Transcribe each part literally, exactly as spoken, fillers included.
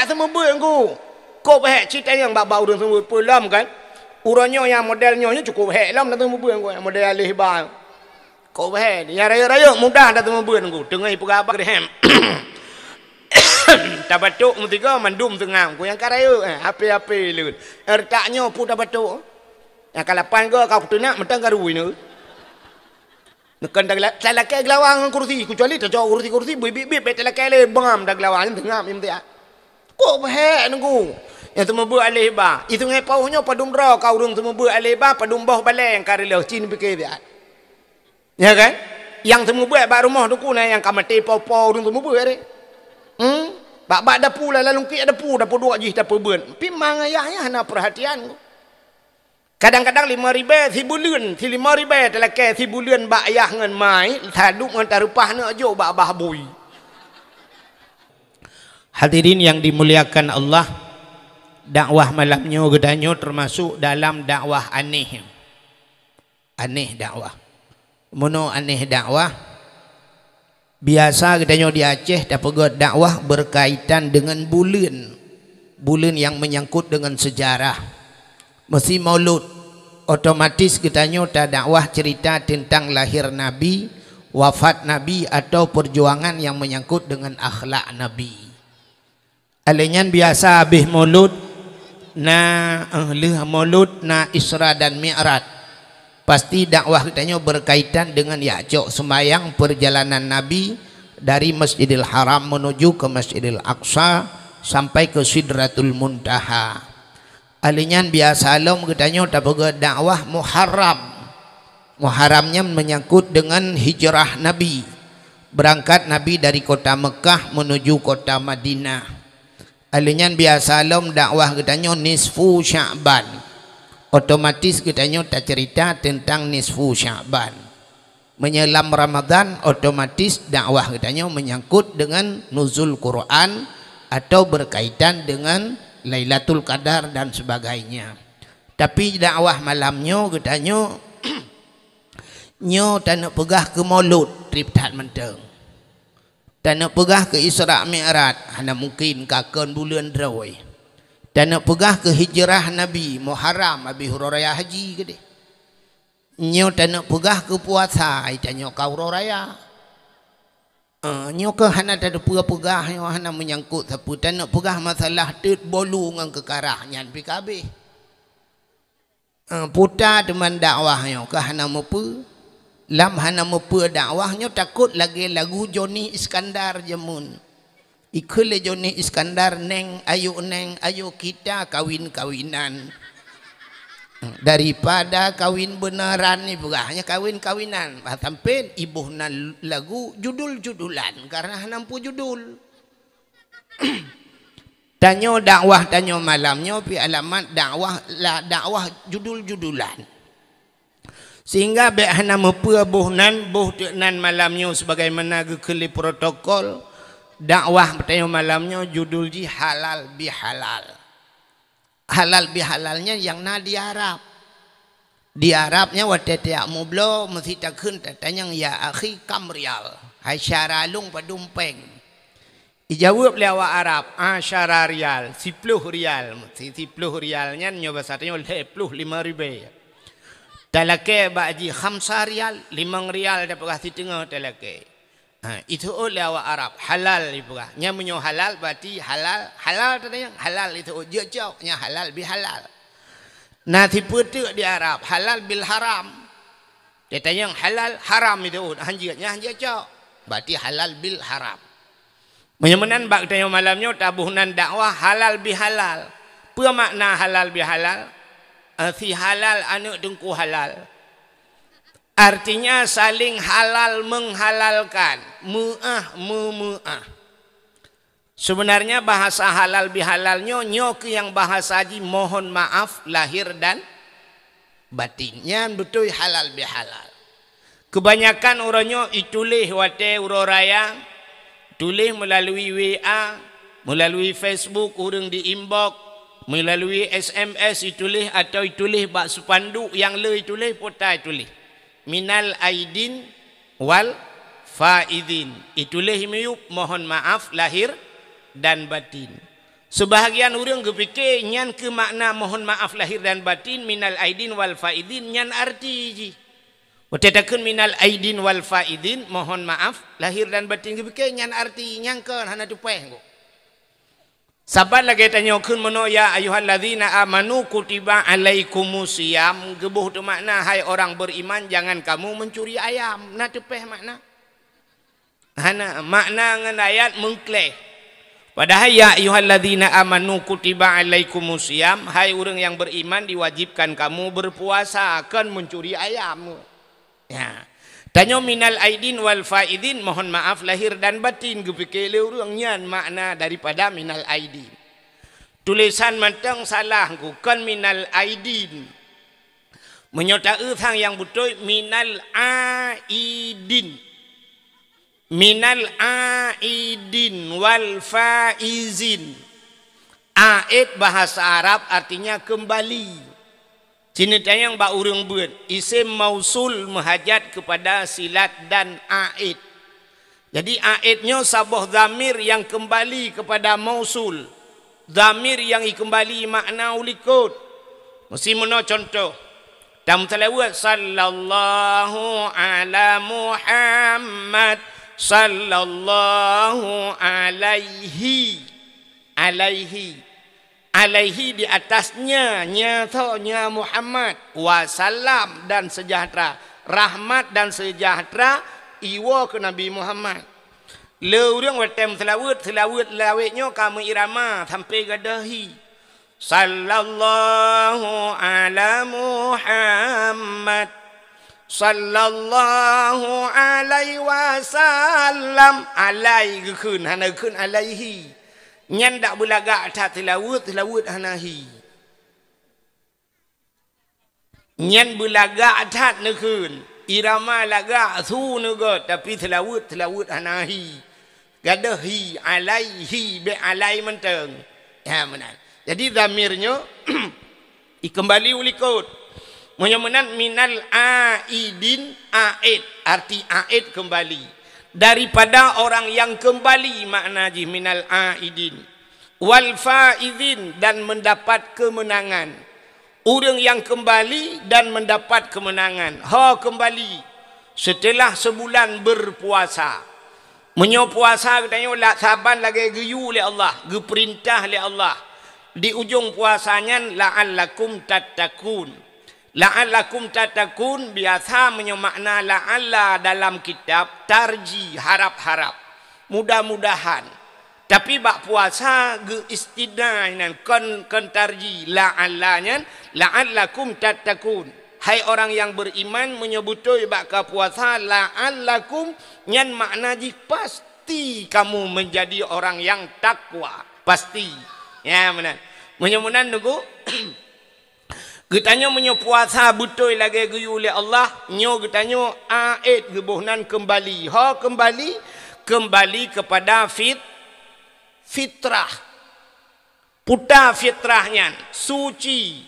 seumeubeuet ngku. Kôp hék cit tanyong bak-bak ureuëng seumeubeuet peue lom kan. Uroe nyoe nyang model nyoe nyoe cukôp hék lom na seumeubeuet ngku, nyang model aleh ba. Kôp hék, nyang rayeuk-rayeuk mudah na seumeubeuet ngku. Teungoh peugah bak geureuhem. Tabatok meusigoe mandum seungab ngku nyang ka rayeuk, eh, ape-ape leuet. Ertak nyoe peue tabatok. Nyang ka lapan goe ka kuteunak mantong ka rui nyoe. Neukan talakée geulawa ngon kursi, kecuali tacok kursi-kursi beubiet-biet bék talakée lé bam da geulawa nyan teungab nyang tiak. Kôp hék ngku. Nyang seumeubeuet aleh ba. I Sungai Pauh nyoe padum droe ka ureuëng seumeubeuet aleh ba, padum boh balée nyang ka reuloh cit pike siat. Ya kan? Nyang seumeubeuet bak rumoh teungku na nyang ka maté po-po ureuëng seumeubeuet deh. Hmm? Bak-bak dapu lah lalungkiek dapu, dapu duek jih tapeubeuet. Pi mang ayah nyan hana perhatian. Kadang-kadang limong ribée sibuleuen, si limong ribée talakée sibuleuen bak ayah ngon mai, sadup ngon tareupah neuk jok bak babah bui. Hadirin yang dimuliakan Allah, dakwah malam nyoe geutanyoe termasuk dalam dakwah aneh. Aneh dakwah. Meunoe aneh dakwah, biasa geutanyoe di Aceh tapeugét dakwah berkaitan dengan buleuen, buleuen yang menyangkut dengan sejarah. Meusi Maulud, otomatis geutanyoe tadakwah cerita tentang lahir Nabi, wafat Nabi, atau perjuangan yang menyangkut dengan akhlak Nabi. Alèh nyan biasa habéh Maulud na, eh, lheueh Maulud na Isra dan Mi'raj. Pasti dakwah geutanyoe berkaitan dengan jak cok seumayang perjalanan Nabi dari Masjidil Haram menuju ke Masjidil Aqsa sampai ke Sidratul Muntaha. Alèh nyan biasa lom geutanyoe tapeugét dakwah Muharram. Muharram nyan menyangkut dengan hijrah Nabi. Berangkat Nabi dari kota Mekah menuju kota Madinah. Alèh nyan biasa lom dakwah geutanyoe nisfu Sya'ban. Otomatis geutanyoe tacerita tentang nisfu Sya'ban. Meunyoe lam Ramadhan, otomatis dakwah geutanyoe menyangkut dengan nuzul Quran atau berkaitan dengan Lailatul Qadar dan sebagainya. Tapi dakwah malam nyoe geutanyoe, nyoe taneuk peugah keu Maulud, trép that mantong. Taneuk peugah keu Isra Mi'raj, hana mungkin ka kon buleuen droe. Taneuk peugah keu hijrah Nabi, Muharram, abéh uroe raya haji keudeh. Nyoe taneuk peugah keu puasa, ai tanyoe ka uroe raya. Eh, nyoe keuh hana tateupeue peugah, nyoe hana meunyangkot sapeue. Taneuk peugah masalah teut bolu ngon keukarah nyan pi ka habéh. Eh, puta teuma dakwah nyoe keuh hana meupeue. Lam hana meupeue dakwah nyoe takot lagèe lagu Joni Iskandar jameun. Ikheun lé Joni Iskandar, "Neng, ayo Neng, ayo kita kawin-kawinan. Daripada kawin beuneran," ipeugah, "nyan kawin-kawinan." Bah sampé iboh nan lagu judul-judulan, karena hana meupeue judul. Tanyoe dakwah tanyoe malam nyoe pi alamat dakwah la dakwah judul-judulan. Sehingga bèk hana meupeue boh nan, boh teuk nan malam nyoe sebagaimana geukheun lé protokol dakwah tanyoe malam nyoe judul jih halal bihalal. Halal bihalal nyan nyang na di Arab. Di Arab nyan watèe tajak meubloe meusti takheun tatanyong, "Ya akhi, kam rial?" Hai syara lôn padum pèng? Ijaweueb lé awak Arab, "Asyara rial, siploh rial." Si-, siploh rial nyan nyoe basa tanyoe lhèe ploh limong ribèe. Talakèe bak jih khamsa rial, limong rial tapeugah siteungoh talakèe. Ha, iteuôt lé awak Arab, halal ipeugah. Nyan meunyoe halal, berarti halal, halal tatanyong, halal iteuôt, jeuet cok, nyan halal bihalal. Na sipeue teuk di Arab, halal bil haram. Tatanyong halal, haram iteuôt, hanjeuet, nyan hanjeuet cok. Berarti halal bil haram. Meunyoe meunan bak geutanyoe malam nyoe taboh nan dakwah halal bihalal. Peue makna halal bihalal? Eh, si halal aneuk teungku halal. Artinya saling halal menghalalkan, meu'ah meumeu'ah. Sebenarnya bahasa halal bihalal nyoe, nyoe keuh nyang bahasa jih mohon maaf lahir dan batin. Nyan beutôi halal bihalal. Kebanyakan uroe nyoe ituléh watèe uroe raya, tuléh meulalu W A, meulalu Facebook ureueng di inbox, meulalu S M S ituléh atau ituléh bak spanduk nyang le ituléh, pota ituléh. Minal aidin wal faizin. Ituléh miyueb mohon maaf lahir dan batin. Seubahagian ureuëng geupike nyan keu makna mohon maaf lahir dan batin, minal aidin wal faidin, nyan arti jih. Watée takheun minal aidin wal faidin, mohon maaf lahir dan batin, geupike nyan arti nyang kon hana teupeh go. Saban lagée tanyoe kheun meunoe, "Ya ayyuhalladzina amanu kutiba alaikumusiyam," geuboh teumakna, "Hai orang beriman, jangan kamu mencuri ayam." Na teupeh makna? Hana, makna ngon ayat meukleh. Padahai, "Ya ayyuhalladzina amanu kutiba alaikumusiyam," hai ureuëng yang beriman, diwajibkan kamu berpuasa, kon mencuri ayam. Ya. Tanyoe minal aidin wal faidin, mohon maaf lahir dan batin, geupike lé ureuëng nyan makna daripada minal aidin. Tulisan mantong salah, kon minal aidin. Meunyoe taeu sang nyang beutôi, minal aidin. Minal aidin wal faizin. Aid bahasa Arab artinya kembali. Sini tanyong bak ureuëng beuet, isim mausul meuhajat kepada silat dan aid. Jadi, aid nyoe saboh dhamir yang kembali kepada mausul. Dhamir yang ikembali makna u likot. Meusi meunoe contoh. Tameuseulaweuet, "Sallallahu ala Muhammad, sallallahu alaihi." Alaihi. Alaihi di atasnya, nya tho, nya Muhammad. Wasallam dan sejahtera. Rahmat dan sejahtera iwoe keu Nabi Muhammad. Le ureuëng watée meuseulaweuet, seulaweuet lawét nyoe ka meuirama sampai gadôh hi. Sallallahu ala Muhammad. Sallallahu alaihi wasallam. Alai geukheun, hana geukheun alaihi. Nyan dak beulagak that seulaweuet, seulaweuet hana hi. Nyan beulagak that neukheun. Irama lagak su neugôt, tapi seulaweuet, seulaweuet hana hi. Gadôh hi, alaihi, bék alai mantong. Ya, meunan. Jadi, dhamir nyoe ikembali u likot. Meunyoe meunan, minal aidin, aid, arti aid kembali. Daripada orang yang kembali, makna jih minal aidin. Wal faizin, dan mendapat kemenangan. Ureuëng yang kembali dan mendapat kemenangan. Ho kembali setelah sebulan berpuasa. Meunyoe puasa geutanyoe la-, saban lagée geuyue lé Allah, geupeurintah lé Allah. Di ujong puasa nyan, "La'allakum tattaqun." "La'allakum tattaqun" biasa meunyoe makna la'alla dalam kitab, tarji, harap-harap, mudah-mudahan. Tapi bak puasa geu-istisna nyan, kon, kon tarji, la'alla nyan, "La'allakum tattaqun." Hai orang yang beriman, meunyoe beutôi bak ka puasa, "La'allakum" nyan makna jih pasti kamu menjadi orang yang takwa. Pasti. Ya, meunan. Meunyoe meunan, Teungku, geutanyoe meunyoe puasa beutôi lagée geuyue lé Allah, nyoe geutanyoe aid geuboh nan kembali. Ho kembali, kembali kepada fit-, fitrah. Puta fitrah nyan, suci.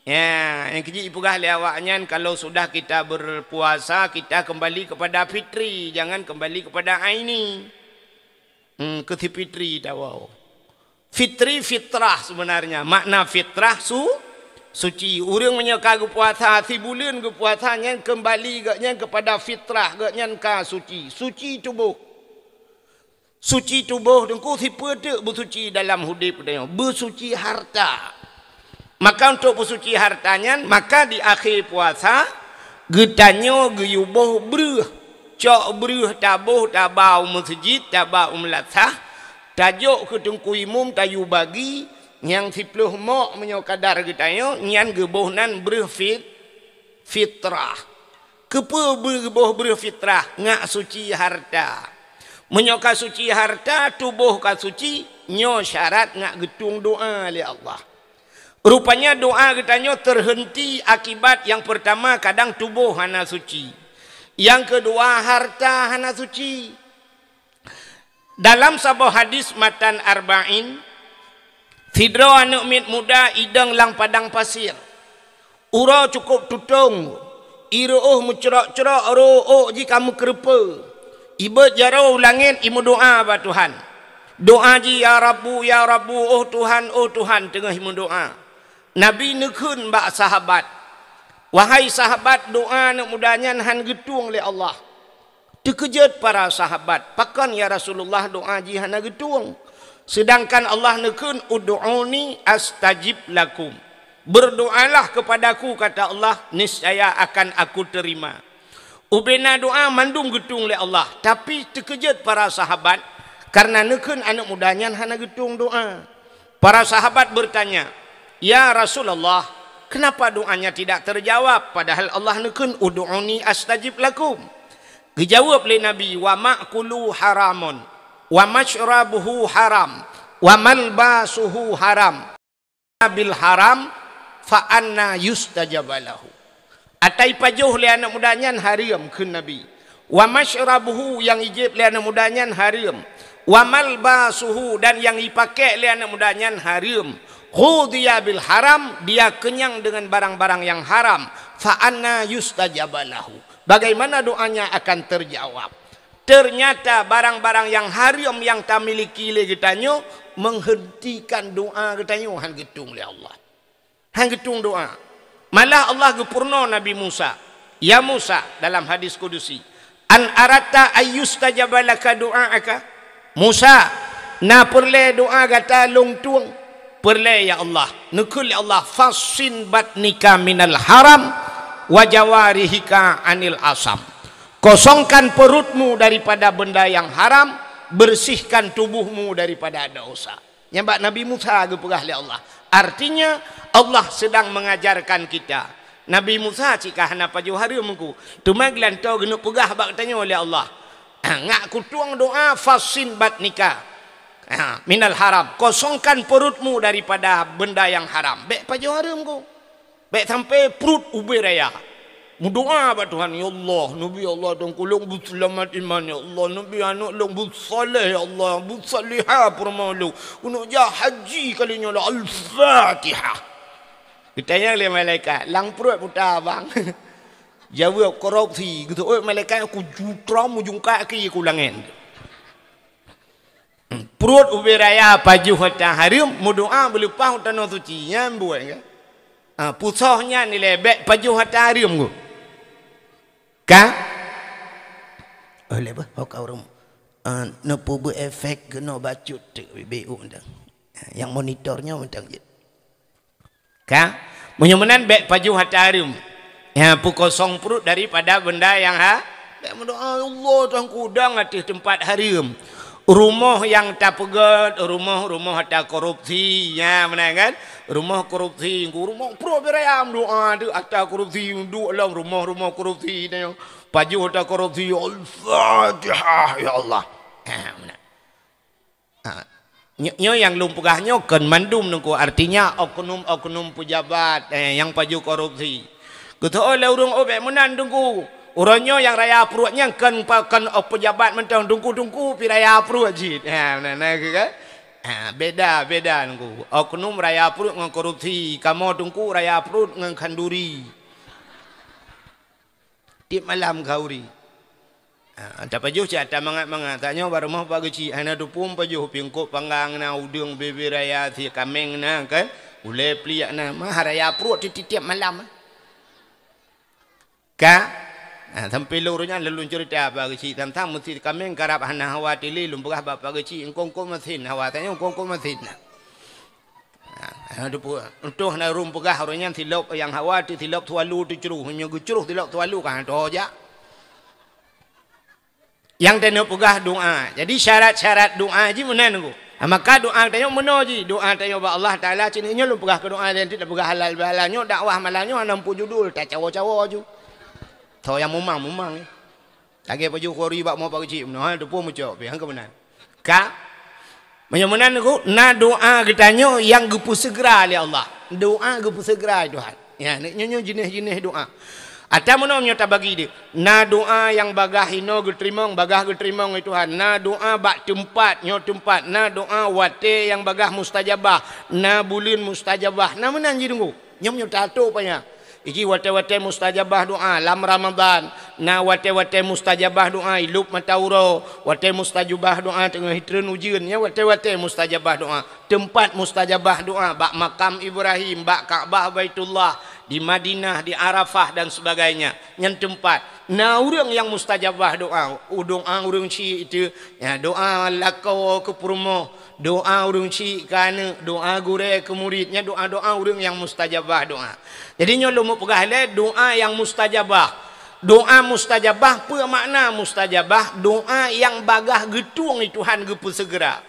Ya, nyang keujeuet ipeugah lé awak nyan, kalau sudah kita berpuasa, kita kembali kepada fitri, jangan kembali kepada aini. Hmm, keu si fitri tawoe. Fitri, fitrah sebenarnya. Makna fitrah su-, suci. Ureuëng meunyoe ka geupuasa, sibuleuen geupuasa nyan kembali gobnyan kepada fitrah, gobnyan ka suci. Suci tuboh. Suci tuboh Teungku, sipeue teuk beusuci dalam udeb geutanyoe? Beusuci harta. Maka untuk peusuci harta nyan, maka di akhé puasa, geutanyoe geuyue boh breuh. Cok breuh taboh, taba u meuseujid, taba u meulasah, tajok keu teungku imum, tayue bagi, nyang siplôh mok meunyoe kadar geutanyoe, nyan geuboh nan breuh fit-, fitrah. Keupeue geuboh breuh fitrah? Ngak suci harta. Meunyoe ka suci harta, tuboh ka suci, nyoe syarat ngak geutueng doá lé Allah. Rupanya doá geutanyoe teuheunti akibat nyang peurtama kadang tuboh hana suci. Nyang keudua harta hana suci. Dalam saboh hadis matan Arba'in, sidroe aneuëk miet muda idong lam padang pasir. Uroe cukôp tutong, ié reuôh meucrok-crok, rôh ôk jih ka meukeureupeue. Ibeuet jaroe u langét, imeudoá bak Tuhan. Doa jih, "Ya Rabbu, ya Rabbu, oh Tuhan, oh Tuhan," teungoh meudoa. Nabi neukheun bak sahabat, "Wahai sahabat, doa aneuëk muda nyan hán geutueng lé Allah." Teukeujot para sahabat, "Pakon ya Rasulullah doa jih hana geutueng? Seudangkan Allah neukheun, 'Ud'uni astajib lakum.' Berdoalah kepadaku," kata Allah, "niscaya akan Aku terima." Ubena doa mandum geutueng lé Allah, tapi teukeujot para sahabat kareuna neukheun aneuëk muda nyan hana geutueng doa. Para sahabat bertanya, "Ya Rasulullah, kenapa doanya tidak terjawab, padahal Allah neukheun, 'Ud'uni astajib lakum'?" Geujaweueb lé Nabi, "Wa ma'kuluhu haramun, wa masyrabuhu haram, wa malbasuhu haram." "Bil haram, fa anna yustajaba lahu." Ata ipajoh lé aneuëk muda nyan hareuem, kheun Nabi. "Wa masyrabuhu," nyang ijieb lé aneuëk muda nyan hareuem. "Wa malbasuhu," dan nyang ipakék lé aneuëk muda nyan hareuem. "Ghudhiya bil haram," dia kenyang dengan barang-barang yang haram. "Fa anna yustajaba lahu." Bagaimana doanya akan terjawab? Ternyata barang-barang nyang hareuem nyang tamiliki lé geutanyoe menghentikan doa geutanyoe, hán geutueng lé Allah. Hán geutueng doa. Malah Allah geupeurunoe Nabi Musa, "Ya Musa," dalam hadis kudusi, "an aratta ayyustajaba laka du'aaka?" "Musa, na peureulée doa gata lôn tueng?" "Peureulée, ya Allah." Neukheun lé Allah, "Fassin batnika minal haram, wa jawarihika anil asam." Kosongkan perutmu daripada benda yang haram, bersihkan tubuhmu daripada dosa. Nyan bak Nabi Musa geupeugah lé Allah. Artinya, Allah sedang mengajarkan kita. Nabi Musa cit ka hana pajoh hareuem ku. Teuma geulantoe geuneuk peugah bak tanyoe lé Allah, "Ngak kutueng doa, fassin batnika, ha, minal haram. Kosongkan perutmu daripada benda yang haram." Bék pajoh hareuem ku. Bék sampai pruet ubé raya. Meudoa bak Tuhan, "Ya Allah, neubi Allah dan kulong beuseulamat iman, ya Allah, neubi aneuk lôn beusaleh, ya Allah, beusalihah peurumoh lôn. Keuneuk jak haji kali nyoe lah. Al-Fatihah." Geutanyong lé malaikat, "Lam pruet muta bang?" Jaweueb, "Korupsi." Geuteuôt malaikat, "Ku jutrom ujong kaki ku langét." Pruet ubé raya pajoh ata hareuem, meudoa beuleupah u tanoh suci, nyan buet ka. Ha, pusoh nyan ilée bék pajoh ata hareuem ku. Ka? Oh, lé beuh, ho ka ureuëng, ah, neupeubuet efek keunoe bacut teuk bibé u mantong. Nyang monitor nyoe mantong jeuet. Ka? Meunyoe meunan bék pajoh ata hareuem. Ya, peukosong pruet daripada benda nyang ha-, bék meudoa, "Ya Allah, tangkudang ateueh teumpat hareuem." Rumoh nyang tapeugét, rumoh-rumoh ata korupsi, ya, meunan kan? Rumoh korupsi, rumoh pruet beuraya meudoa tu ata korupsi, duek lom rumoh-rumoh korupsi, pajoh ata korupsi, "Al-Fatihah, ya Allah." Ha, meunan. Ha. Nyo-, nyoe nyang lôn peugah nyoe kon mandum nungku, artinya oknum-oknum pejabat, eh, nyang pajoh korupsi. Geuteuôt lé ureuëng, "Oh, bék meunan, Teungku. Uroe nyoe nyang raya pruet nyan kon pa-, kon, oh, pejabat mantong, Teungku-teungku pi raya pruet cit." Ha, meunan, na, na, kan? Ha, beda, beda, Teungku. Oknum raya pruet ngon korupsi, kamoe, Teungku, raya pruet ngon khanduri. Tieb malam khanduri. Ha, tapajoh cit ata mangat-mangat. Tanyoe bak rumoh Pak Geuchik, hana teupeue pajoh, pingkop panggang na, udeueng bebe raya, sie kaméng na, kan? Ulée pliek na, mah raya pruet ti-, tieb malam. Ka? Ha, sampoe lôn uroe nyan lôn ceurita Pak Geuchik, tang-tang meusie kaméng karab hana hawa tili, lôn peugah bak Pak Geuchik, "Engko-engko masin hawa." Tanyoe, "Engko-engko masin na." Ha, ha, teupeue. Untôh na ureuëng peugah uroe nyan silop nyang hawa teuh silop sualu teucroh. Meunyoe geucroh silop sualu ka hana teuho jak. Nyang tanyoe peugah doa. Jadi syarat-syarat doa jih meunan, Teungku. Ha, maka doa tanyoe meunoe jih. Doa tanyoe bak Allah Taala, cit nyoe lôn peugah keu doa, lé nyoe peugah halal bihalal. Nyoe dakwah malam nyoe hana muphom judul, tacawo-cawo ju. Tho nyang mumang-mumang. Lagée pajoh khanduri bak rumoh Pak Geuchik meunoe, ha, teupeue mucok pih, han keu meunan. Ka? Meunyoe meunan, Teungku, na doa geutanyoe nyang geupeuseugera lé Allah. Doa geupeuseugera lé Tuhan. Ya, nyoe, nyoe jeunèh-jeunèh doa. Ata meunoe nyoe tabagi deuh. Na doa nyang bagaih inoe geuteurimong, bagaih geuteurimong lé Tuhan. Na doa bak teumpat, nyoe teumpat. Na doa watée nyang bagaih mustajabah. Na buleuen mustajabah. Na meunan jih, Teungku. Nyoe meunyoe tato panyang. Iji watée-watée mustajabah doá lam Ramadhan, na watée-watée mustajabah doá ilop mata uroe, watée mustajabah doá teungoh itreun ujeuen, nyan watée-watée mustajabah doá. Teumpat mustajabah doá bak makam Ibrahim, bak Ka'bah Baitullah, di Madinah, di Arafah dan sebagainya. Nyan teumpat. Na ureuëng nyang mustajabah doá, u doá ureuëng syik itu, ya, doá lakoe keu peurumoh, doá ureuëng syik keu aneuëk, doá gurée keu murit, nyan doá-doá ureuëng nyang mustajabah doá. Jadi nyoe lôn meupeugah lé doá nyang mustajabah. Doá mustajabah, peue makna mustajabah? Doá nyang bagaih geutueng lé Tuhan geupeuseugera.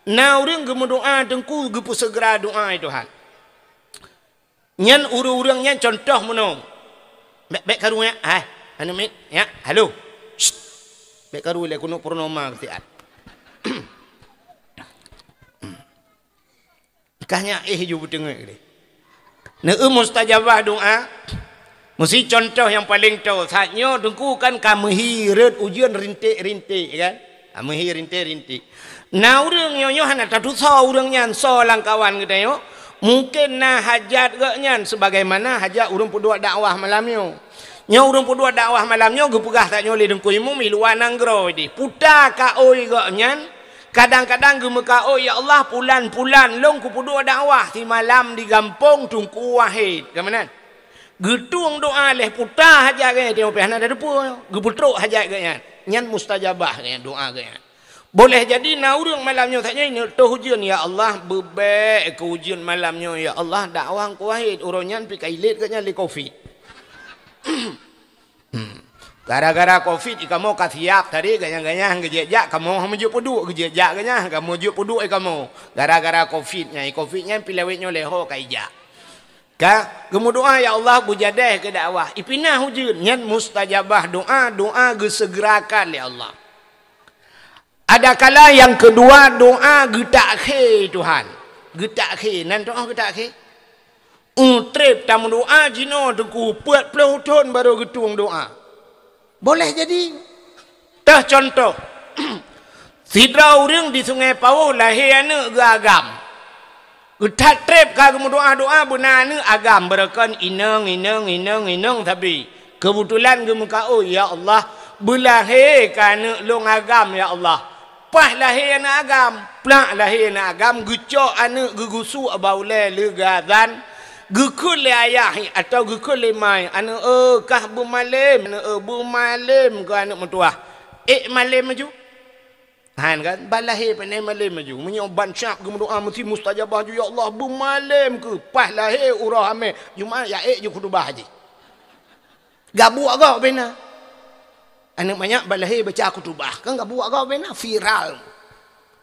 Na ureuëng geumeudoá teungku geupeuseugera doá lé Tuhan. Nyan ureuëng-ureuëng nyan contoh meunoe. Bék, bék karu nyak, hai, aneuk miet, nyak, halo. Syit. Bék karu lé keuneuk purnoma keusiat. Kah nyak éh ju beuteungeut deh. Neu mustajabah doá. Meusi contoh nyang paleng toe. Saat nyoe teungku kan ka meuhi rot ujeuen rinték-rinték kan. Ka meuhi rinték-rinték. Na ureuëng nyoe-nyoe hana tatusoe ureuëng nyan soe lam kawan geutanyoe. Mungken na hajat geuh nyan sebagaimana hajat ureuëng peuduek dakwah malam nyoe. Nyoe ureuëng peuduek dakwah malam nyoe geupeugah tanyoe lé Teungku Imum i luwa nanggroe deh. Puta kaôi geuh nyan, kadang-kadang geumeukaôi, "Ya Allah, pulan-pulan lôn kupeuduek dakwah simalam di gampông Teungku Wahid." Ka meunan? Geutueng doá lhée puta hajat geuh nyan, teuma pih hana tateupeue, geupeutrok hajat geuh nyan. Nyan mustajabah geuh nyan, doá geuh nyan. Boleh jadi na ureuëng malam nyoe saja ini toh ujeuen, "Ya Allah, beubek keu ujeuen malam nyoe, ya Allah, dakwah Teungku Wahid." Uroe nyan pih ka ilét geuh nyan lé covid. Hmm. Gara-gara covid, ikamoe ka siap tadi, ganyang-ganyang geujak-jak, kamoe hana meujeuet peuduek, geujak-jak ganyang, kamoe jeuet peuduek ikamoe. Gara-gara covid nyan, covid nyan pih lawét nyoe lhée ho ka ijak. Ka, geumeudoá, "Ya Allah, beujadeh keu dakwah." Ipinah ujeuen, nyan mustajabah doá, doá geuseugerakan lé Allah. Adakala nyang keudua, doá geutakhé Tuhan. Geutakhé, nan toh geutakhé? Utreb tameudoá jinoe teungku peuet ploh thon barô geutueng doá. Boleh jadi. Teuh contoh, sidroe ureuëng di Sungai Pawôh lahé aneuëk geuagam. Geuthat treb ka geumeudoá-doá beuna aneuëk agam, beureukan inong, inong, inong, inong sabe. Keubeutulan geumeukaôi, "Ya Allah, beulahé ka aneuëk lôn agam, ya Allah." Paih lahé aneuëk agam, plak lahé aneuëk agam, geucok aneuëk geugusuk bak ulée lheueh geuazan, geukheun lé ayah atawa geukheun lé ma, "Aneuëk eu, kah beumalem, aneuëk eu, beumalem keu aneuëk meutuwah." Ék malem laju. Han kan, ban lahé pane malem laju. Meunyoe ban syak geumeudoá meusti mustajabah ju, "Ya Allah, beumalem keu." Paih lahé uroe Hamé, Jumat ya ék ju khutubah jih. Gabuek gob bena. Aneuëk manyak ban lahé baca khutubah, kan gabuek gob bena, viral.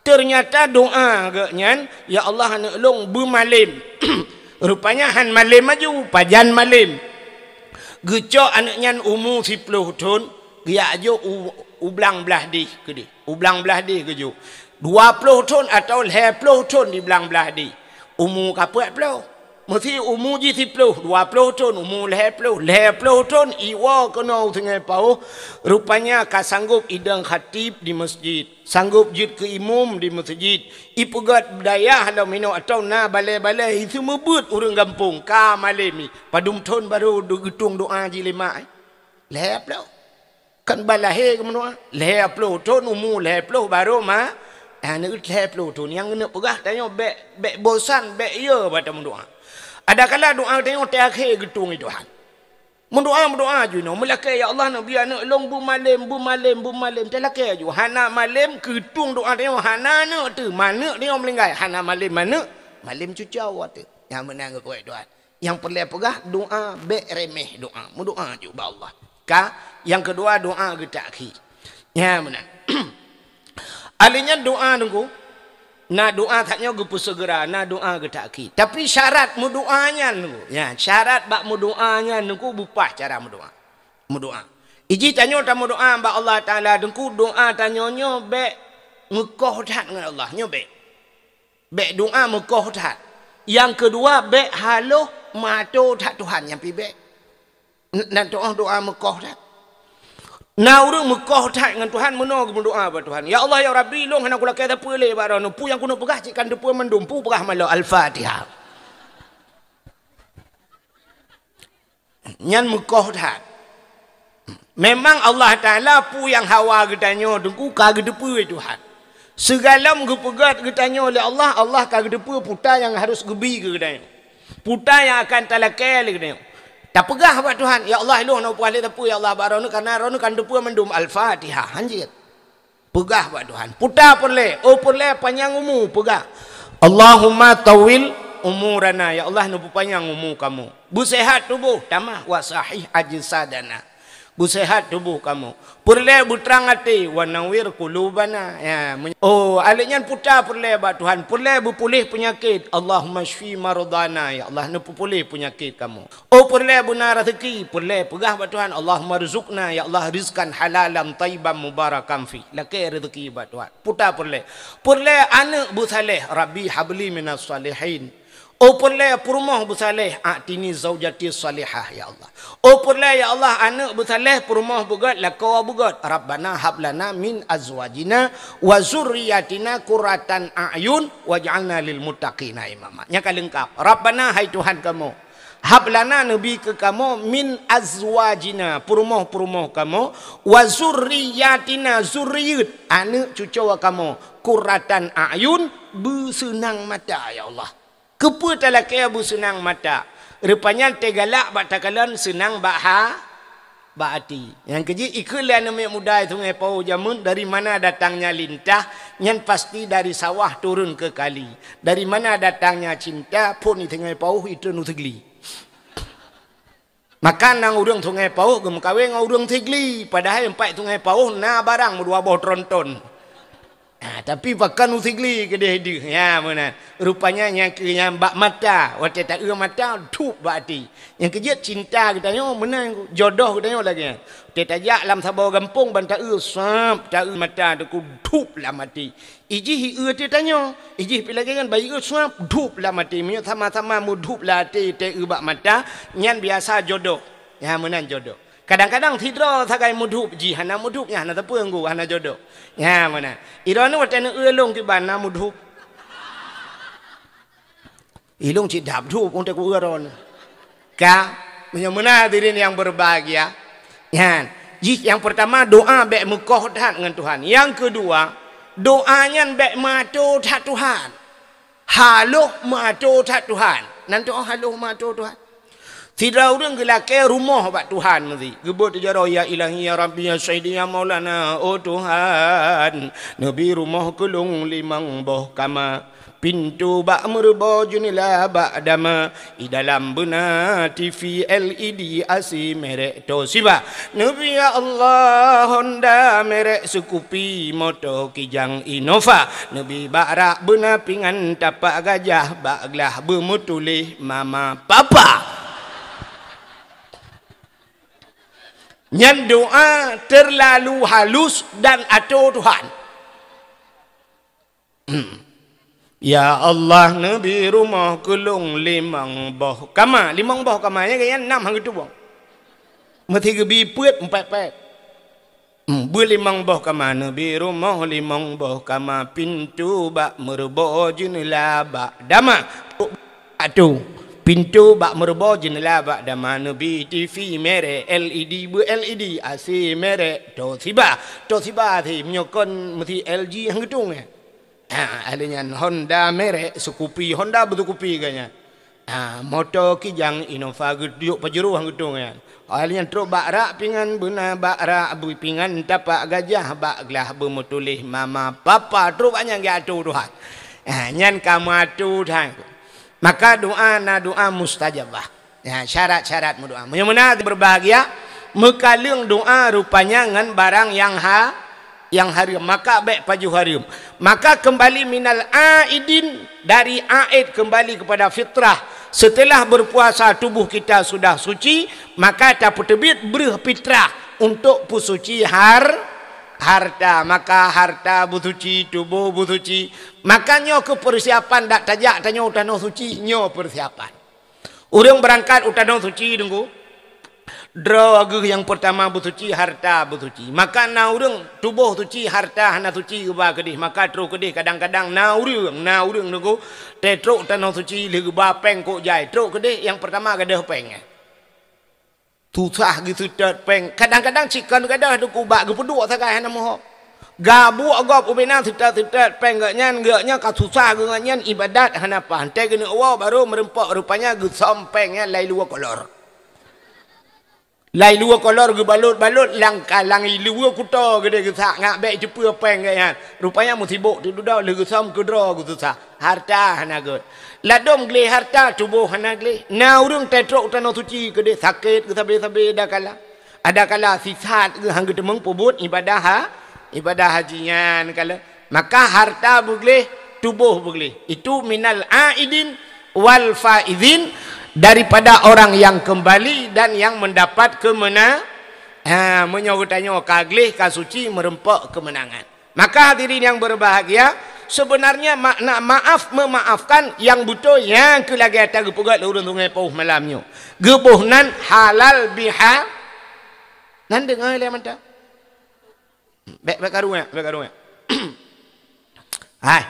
Ternyata doá geuh nyan, "Ya Allah, aneuëk lôn beumalem." Rupanya han malem laju, pajan malem. Geucok aneuëk nyan umu siploh thon, geujak jok u, u blang blaih deh keudeh. U blang blaih deh geujok. Dua ploh thon atawa lhée ploh thon di blang blaih deh. Umu ka peuet ploh. Meusti umu jih siploh, dua ploh thon, umu lhée ploh, lhée ploh thon iwoe keunoe u Sungai Pawôh, rupanya ka sanggop idong khatib di meuseujid, sanggop jeuet keu imum di meuseujid, ipeugét dayah lom inoe atawa na balée-balée, iseumeubeuet ureuëng gampông, ka malem nyan. Padum thon barô geutueng doá jih lé mak, eh? Lhée ploh. Kan ban lahé geumeudoá. Lhée ploh thon umu lhée ploh barô ma, aneuëk lhée ploh thon. Nyang keuneuk peugah tanyoe bék, bék bosan, bék yö bak tameudoá. Adakala doá tanyoe teuakhé geutueng lé Tuhan. Meudoá, meudoá ju inoe, meulakée, "Ya Allah, neubri aneuëk lôn beumalem, beumalem, beumalem." Teulakée ju, hana malem, geutueng doá tanyoe hana aneuëk teuh, ma aneuëk tanyoe meuninggai, hana malem aneuëk, malem cucoe teuh. Nyang meunan geukheun Tuhan. Nyang peureulée peugah doá bék reméh doá. Meudoá ju bak Allah. Ka, nyang keudua doá geutakhé. Nyan meunan. Ahli nyan doá teungku. Na doá that nyoe geupeuseugera, na doá geutakhé. Tapi syarat meudoá nyan teungku. Ya, syarat bak meudoá nyan teungku bupah cara meudoá. Meudoá. Iji tanyoe tameudoá bak Allah Taala teungku, doá tanyoe nyoe bék meukoh that ngon Allah. Nyoe bék. Bék doá meukoh that. Nyang keudua, bék haloh meuato that Tuhan nyan pih bék. N-, nan toh doá meukoh that. Na ureuëng meukoh that ngon Tuhan meunoe geumeudoá bak Tuhan, "Ya Allah, ya Rabbi, lôn hana kulakée sapeue lé bak droeneuh. Peue nyang keuneuk peugah cit ka neuteupeue mandum. Peue peugah malom?" Al-Fatihah. Nyan meukoh that. Memang Allah Taala peue nyang hawa geutanyoe teungku ka geuteupeue Tuhan. Sigohlom geupeugét geutanyoe lé Allah, Allah ka geuteupeue peue nyang harus geubi keu geutanyoe. Peue nyang akan talakée lé geutanyoe. Tapeugah bak Tuhan, "Ya Allah, ilôn na peue lé teupeu, ya Allah, bak droeneuh, kareuna droeneuh kan teupeu mandum." Al-Fatihah. Hanjeuet. Peugah bak Tuhan. Peue peureulée, oh peureulée panyang umu, peugah. "Allahumma tawwil umurana." Ya Allah, neupeupanyang umu kamoe. Beuseuhat tuboh, tamah, "wa sahih ajsadana." Beuseuhat tuboh kamoe. Peureulée beutrang até, "wa nawwir qulubana." Ya, men-, oh, aléh nyan peue peureulée bak Tuhan. Peureulée beupuléh peunyakét. "Allahumma syfi mardana." Ya Allah, neupeupuléh peunyakét kamoe. Oh, peureulée beuna raseuki, peureulée peugah bak Tuhan, "Allahumma rzuqna," ya Allah, "rizqan halalan thayyiban mubarakan fi." Lakée raseuki bak Tuhan. Peue peureulée. Peureulée aneuëk beusaléh, "Rabbi habli minas salihin." Oh, peureulée peurumoh beusaléh, "A'tini zaujati salihah," ya Allah. Oh, peureulée ya Allah, aneuëk beusaléh, peurumoh beugét, lakoe beugét. "Rabbana hablana min azwajina wa zurriyatina qurratan a'yun waj'alna lil muttaqina imama." Nyan ka leungkap. "Rabbana," hai Tuhan kamoe, "hablana," neubi keu kamoe, "min azwajina," peurumoh-peurumoh kamoe, "wa zurriyatina," zuriyeuet, aneuëk cucoe kamoe, "qurratan a'yun," beuseunang mata, ya Allah. Keupeue talakée beuseunang mata? Rupanya teugalak bak takalon seunang bak ha-, bak até. Nyang keujeuet ikheun lé aneuk miet muda Sungai Pauh jameun, dari mana datangnya lintah, nyan pasti dari sawah turun ke kali. Dari mana datangnya cinta, phon di Sungai Pauh itu nusegli. Maka na ureuëng Sungai Pauh geumeukawen ngon ureuëng Sigli, padahai teumpat Sungai Pauh na barang meudua boh tronton. Ha, tapi pakon u Sigli keudeh deuh, ya, meunan. Rupanya nyang keu nyang bak mata, watée taeu mata, dhup bak até. Nyang keujeuet cinta geutanyoe meunan, jodoh geutanyoe lagée nyan. Watée tajak lam saboh gampông ban taeu, sab, taeu mata teungku, dhup lam até. Ijih ieu teuh tanyoe, ijih pih lagée nyan bayeue suab dhup lam até. Meunyoe sama-sama meudhup lam até teu bak mata, nyan biasa jodoh. Nyan meunan jodoh. Kadang-kadang sidroe sagai meudhup jih hana meudhup, nyan hana teupeue hana jodoh. Nyan meunan. Droeneuh watée neueu lôn kiban na meudhup. Ilôn cit dab dhup untuk ureuëng. Ka, meunyoe meunan hadirin yang berbahagia. Nyan, jih yang pertama doa bék meukoh that ngon Tuhan. Yang kedua, doa nyan bék meuato that Tuhan. Haloh meuato that Tuhan. Nan doa haloh meuato Tuhan. Sidroe ureuëng geulakée rumoh bak Tuhan meusi. Geubeuet jaroe, "Ya Ilahi, ya Rabbi, ya Sayyidi, ya Maulana, oh Tuhan, neubi rumoh keu lôn limong boh kama." Pintoe bak meureubo, jeunela bak dama, i dalam beuna T V L E D A C merek Toshiba. Neubi ya Allah Honda merek Scoopy, moto Kijang Innova. Neubi bak rak beuna pingan tapak gajah, bak glah beumeutuléh mama papa. Nyan doa terlalu halus dan ato Tuhan. Ya Allah, neubi rumoh keu lôn limong boh kama. Limong boh kama, nyan geuh nyan nam han geutubong. Meusti geubi peuet, empat-empat. Hmm, beulimong boh kama, neubi rumoh limong boh kama, pintoe bak meureubo, jeunela bak dama. Atu, pintoe bak meureubo, jeunela bak dama, neubi T V merek L E D, beu L E D, A C merek Toshiba. Toshiba A C, meunyoe kon meusti L G han geutueng, eh. Ha, ahli nyan Honda merek Scoopy, Honda beuseukupi geuh nyan. Ha, moto Kijang Innova geuduyok Pajero han geutueng nyan. Ahli nyan trok bak rak pingan beuna, bak rak bui pingan tapak gajah, bak glah beumeutuléh mama papa, trok bak nyan geuato Tuhan. Ha, nyan ka meuato Tuhan. Maka doa na doa mustajabah. Ya, syarat-syarat meudoa. Meunyoe meunan berbahagia, meukaleueng doa rupanya ngon barang nyang ha-, nyang hareuem, maka bék pajoh hareuem. Maka kembali minal aidin, dari aid kembali kepada fitrah. Setelah berpuasa tubuh kita sudah suci, maka tapeuteubiet breuh fitrah untuk peusuci har-, harta. Maka harta beusuci, tuboh beusuci. Maka nyoe keuh persiapan dak tajak tanyoe u Tanoh Suci, nyoe persiapan. Ureuëng beurangkat u Tanoh Suci, Teungku, droe geuh nyang peurtama beusuci, harta beusuci. Maka na ureuëng tuboh suci, harta hana suci geuba keudeh, maka trok keudeh. Kadang-kadang na ureuëng, na ureuëng, Teungku, teutrok u Tanoh Suci lheueh geuba péng kok jai, trok keudeh nyang peurtama gadôh péng. Susah geuseutôt péng. Kadang-kadang cit kon gadôh teungku bak geupeuduek sagai hana meuhom. Gabuek gob ubena seutôt-seutôt péng geuh nyan, geuh nyan ka susah geuh nyan ibadat hana paih. Tée geuneuk woe barô meureumpok rupanya geusöm péng nyan lai luwa kolor. Lai luwa kolor geubalot-balot lam ka-, lam luwa kuto geudeh geusak ngat bék teupeue péng geuh nyan. Rupanya meusibok teududoe lheueh geusöm keudroe geususah. Harta hana gét. Ladôm gleh harta, tuboh hana gleh. Na ureuëng teutrok u tanoh suci keudeh sakét geusabe-sabe adakala. Adakala sisat geuh han geuteumeung peubuet ibadah ha-, ibadah haji nyan kala. Maka harta beugleh, tuboh beugleh. Itu minal aidin wal faizin, daripada orang yang kembali dan yang mendapat kemena-, ha, meunyoe geutanyoe ka gleh, ka suci, meureumpok keumeunangan. Maka hadirin yang berbahagia, sebenarnya makna maaf memaafkan nyang beutôi nyang keu lagée ata geupeugah lé ureuëng Sungai Pauh malam nyoe. Geuboh nan halal biha-, nan deungoe lé mantong. Bék, bék karu nyan, bék karu nyan. Hai,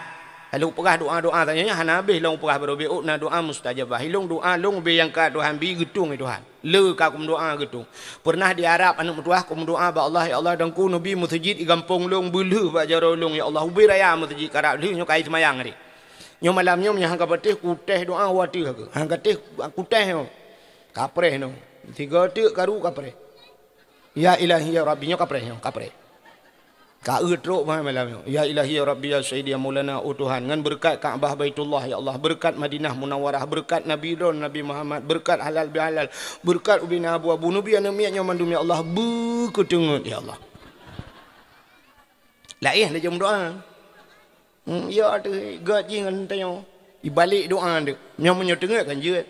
lalu peugah doa-doa tanya nyan hana habéh lôn peugah baroe bék na doa mustajabah. Ilong doa long bék nyang ka Tuhan bi geutung Tuhan. Le ka kum doa geutung. Pernah di Arab aneuk meutuah kum doa ba Allah, "Ya Allah, dangku neubi meuseujid di gampông long beuleuh bak jaroe long ya Allah, ubé raya meuseujid karab lheuh nyoe kai seumayang hari." Nyoe malam nyoe meunyoe han ka patéh kutéh doa wateuh aku. Han ka téh kutéh nyoe. Kapreh nyoe. Tiga teuk karu kapreh. Ya Ilahi ya Rabbi nyoe kapreh nyoe, kapreh. Ka eu trok bah malam nyoe. Ya Ilahi ya Rabbi ya Sayyidi ya Maulana, oh Tuhan, ngon beureukat Ka'bah Baitullah ya Allah, beureukat Madinah Munawwarah, beureukat Nabi Ron Nabi Muhammad, beureukat halal bihalal, beureukat ubena abu-abu nubi aneuk miet nyoe mandum ya Allah, beukeuteungeut ya Allah. Laén laju meudoa. Hmm, ya teuh gét jih ngon tanyoe. Ibalek doa deuk. Nyoe meunyoe teungeut kan jeuet.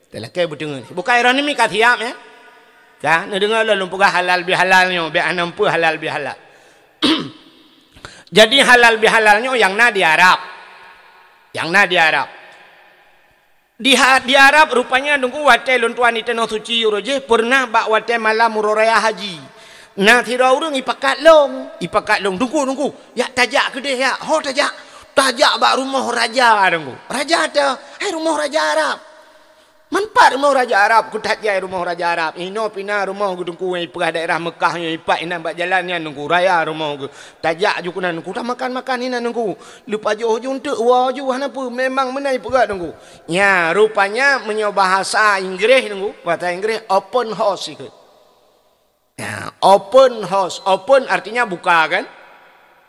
Talakée beuteungeut. Bukai roh nimi ka siap ya. Ka neudeungoe lôn peugah halal bihalal nyoe, bék hana meupeue halal bihalal. Jadi halal bihalal nyoe nyang na di Arab. Nyang na di Arab. Di ha-, di Arab rupanya teungku watée lôn tuan di tanoh suci uroe jih pernah bak watée malam uroe raya haji. Na sidroe ureuëng ipakat long, ipakat long teungku, teungku. Yak tajak keudeh yak, ho tajak. Tajak bak rumoh raja teungku. Raja ta, hai rumoh raja Arab. Manfaat rumoh raja Arab, ku tajak rumoh raja Arab. Inoe pina rumoh geuh teungku nyang ipeugah daerah Mekah nyoe ipat inan bak jalan nyan teungku. Raya rumoh geuh. Tajak ju keunan teungku, tamakan-makan inan teungku. Leupajoh ju eunteuk wa ju hana peue, memang meunan ipeugah teungku. Nya, rupanya meunyoe bahasa Inggréh teungku, bahasa Inggréh open house ikheun. Ya, open house. Open artinya buka kan?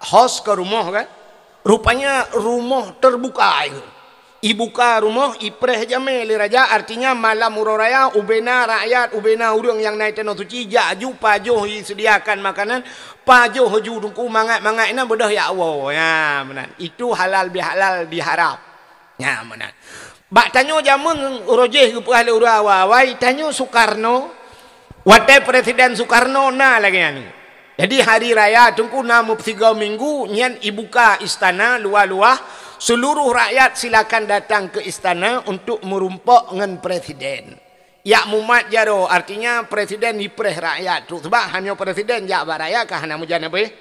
House ke rumoh kan? Rupanya rumoh terbuka ikheun. Ibuka rumoh, ipreh jamé lé raja, artinya malam uroe raya ubena rakyat, ubena ureuëng nyang na i tanoh suci jak ju pajoh iseudiakan makanan, pajoh ju teungku mangat-mangat inan beudôh yak woe. Ya, meunan. Itu halal bihalal diharap. Nya meunan. Bak tanyoe jameun uroe jih geupeugah lé ureuëng awai-awai, tanyoe Sukarno, watée Presiden Sukarno na lagée nyan. Jadi hari raya teungku na meusigoe minggu nyan ibuka istana luwah-luwah, seluruh rakyat silakan datang ke istana untuk meurumpok ngon presiden. Yak mumat jaroe, artinya presiden ipreh rakyat trok. Sebab hanyoe presiden jak bak rakyat ka hana meujan habéh.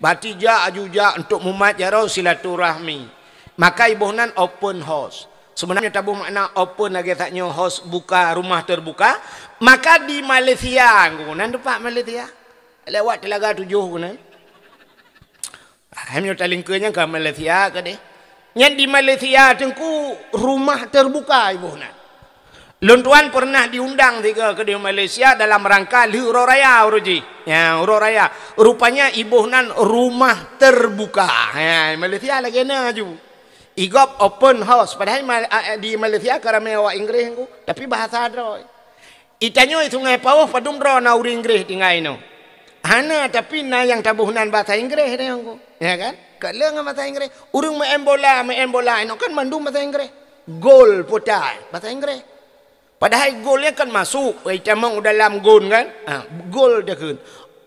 Berarti jak aju jak untuk mumat jaroe silaturahmi. Maka iboh nan open house. Sebenarnya taboh makna open lagée that nyoe house buka, rumah terbuka. Maka di Malaysia, nan teumpat Malaysia. Lewat Telaga Tujuh keunan. Hai meunyoe talingkeue nyan ka Malaysia keudeh. Nyan di Malaysia teungku rumah terbuka iboh nan. Lôn tuan pernah diundang tiga keudeh Malaysia dalam rangka lheueh uroe raya uroe jih. Ya, uroe raya. Rupanya iboh nan rumah terbuka. Ya, Malaysia lagée na ju. Igop open house. Padahai ma-, a-, di Malaysia ka ramé awak Inggréh teungku. Tapi bahasa droe. Itanyoe Sungai Pauh padum droe na ureuëng Inggréh tinggai inoe. Hana, tapi na nyang taboh nan bahasa Inggréh deh, Teungku. Ya kan? Ka le ngon bahasa Inggréh. Ureuëng main bola, main bola inoe kan mandum bahasa Inggréh. Gol putai, bahasa Inggréh. Padahai gol nyan kan masuk, itamong u dalam gon kan? Ha, gol dia kan.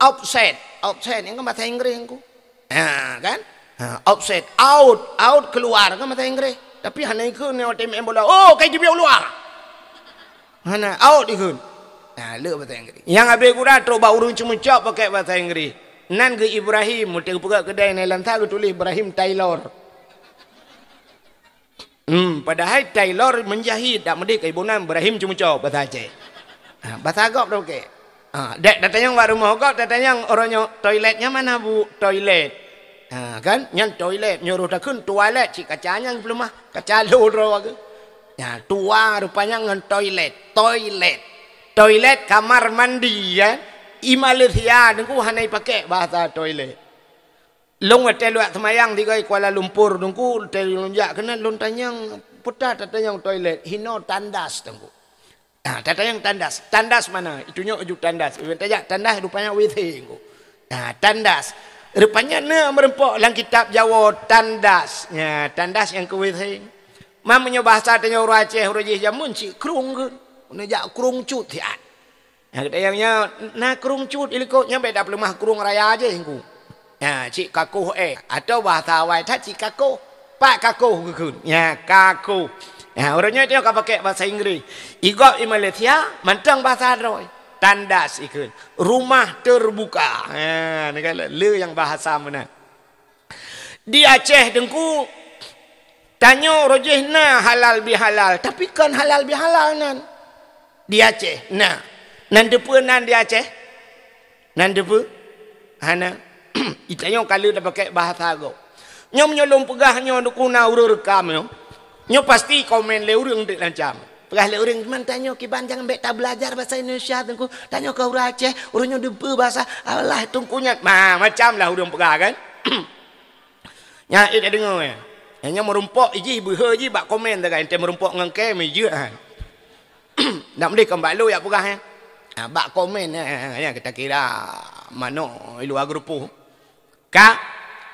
Offside, offside nyan kan bahasa Inggréh, Teungku. Ha, kan? Ha, offside, out, out keluar kan bahasa Inggréh. Tapi hana ikheun nyoe watée main bola. Oh, kai jibiek u luwa. Hana, out ikheun. Ha, le bahasa Inggréh. Nyang abéh gura trok bak ureuëng ceumeucok pakai bahasa Inggréh. Nan geuh Ibrahim, meuteuk peugah keudai nai lansa geutuléh Ibrahim Tailor. Hmm, padahai Tailor menjahit, dak meudeh keu iboh nan Ibrahim ceumeucok bahasa Aceh. Ha, bahasa gob dah pakai. Ha, dek tatanyong bak rumoh gob, tatanyong uroe nyoe toilet nyan mana, Bu? Toilet. Ha, kan? Nyan toilet, nyoe roh takheun toilet, cit kaca nyan geupeulumah. Kaca lôn droe geuh. Ya, tua rupanya ngon toilet. Toilet. Toilet kamar mandi, ya. I Malaysia, Teungku, hana ipakai bahasa toilet. Lôn watèe lôn jak seumayang tigoi Kuala Lumpur, Teungku, watèe lôn jak keunan lôn tanyong, peue tatanyong toilet, hinoe tandas, Teungku. Ah, tatanyong tandas. Tandas mana? Itunyok ju tandas. Tajak tandas rupanya W C, Teungku. Ah, tandas. Rupanya na meurumpok lam kitab Jawoe tandas. Ya, tandas nyang keu W C. Meunyoe bahasa tanyoe ureueng Aceh, ureueng jih jameun cit krueng keuh. Neujak krueng cut siat. Nyang geutanyong nyan, na krueng cut i likot nyan, bèk tapeuleumah krueng raya jih, Teungku. Nyan, cit kakoh, eh. Atau bahasa awai that cit kakoh. Pat kakoh geukheun. Nyan, kakoh. Nyan, uroe nyoe tanyoe ka pakai bahasa Inggris. I gob i Malaysia, mantong bahasa droe. Tandas ikheun. Rumah terbuka. Ha, ni kan le nyang bahasa meunan. Di Aceh, Teungku, tanyoe uroe jih na halal bihalal, tapi kon halal bihalal nan. Di Aceh na. Nan teupeue nan di Aceh? Nan teupeue? Hana. Itanyoe ka lheueh tapakai bahasa gob. Nyoe meunyoe lôn peugah nyoe, Teungku, na ureueng rekam nyoe. Nyoe pasti komen lé ureueng dek lancam. Peugah lé ureueng, "Man tanyoe kiban jangan bèk tabeulajar bahasa Indonesia, Teungku. Tanyoe ka ureueng Aceh, ureueng nyoe teupeue bahasa Allah, Teungku nyan." Ma, macam lah ureueng peugah kan. Nyan, eh, tadeungoe, eh. Nyan meurumpok jih, beuhe jih bak komen, tagai ente meurumpok ngon kèe, meujeuet, ha. Nak meunan kon bak lôn jak peugah, eh. Ha, bak komen, eh, eh, eh, ya, kita kira manok i luwa geurupoh. Ka,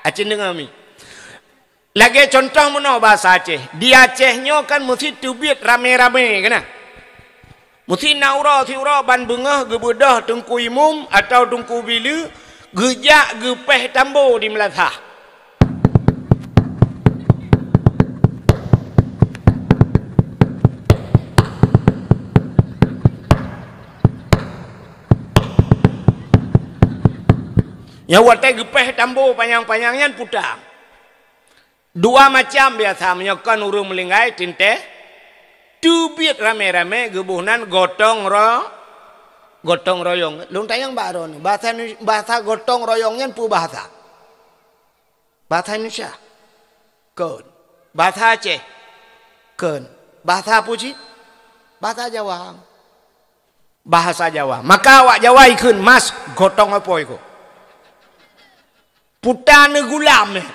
acin deungoe mi. Lagèe contoh meunoe bahasa Aceh. Di Aceh nyoe kan meusi teubiet ramé-ramé, keunan. Meusi na uroe siuroe ban beungoh geubeudôh Teungku Imum atawa Teungku Bileue geujak geupèh tambo di meulasah. Nyang watèe geupèh tambo panyang-panyang nyan puta. Dua macam biasa meunyoe kon ureueng meulinggai teuntèe teubiet ramé-ramé geuboh nan gotong ro-, gotong royong. Lôn tanyong bak droeneuh, bahasa Indonesia, bahasa gotong royong nyan peue bahasa? Bahasa Indonesia? Kon. Bahasa Aceh? Kon. Bahasa peue cit? Bahasa Jawa. Bahasa Jawa. Maka awak Jawa ikheun mas gotong apoi ko. Puta neugulam, eh.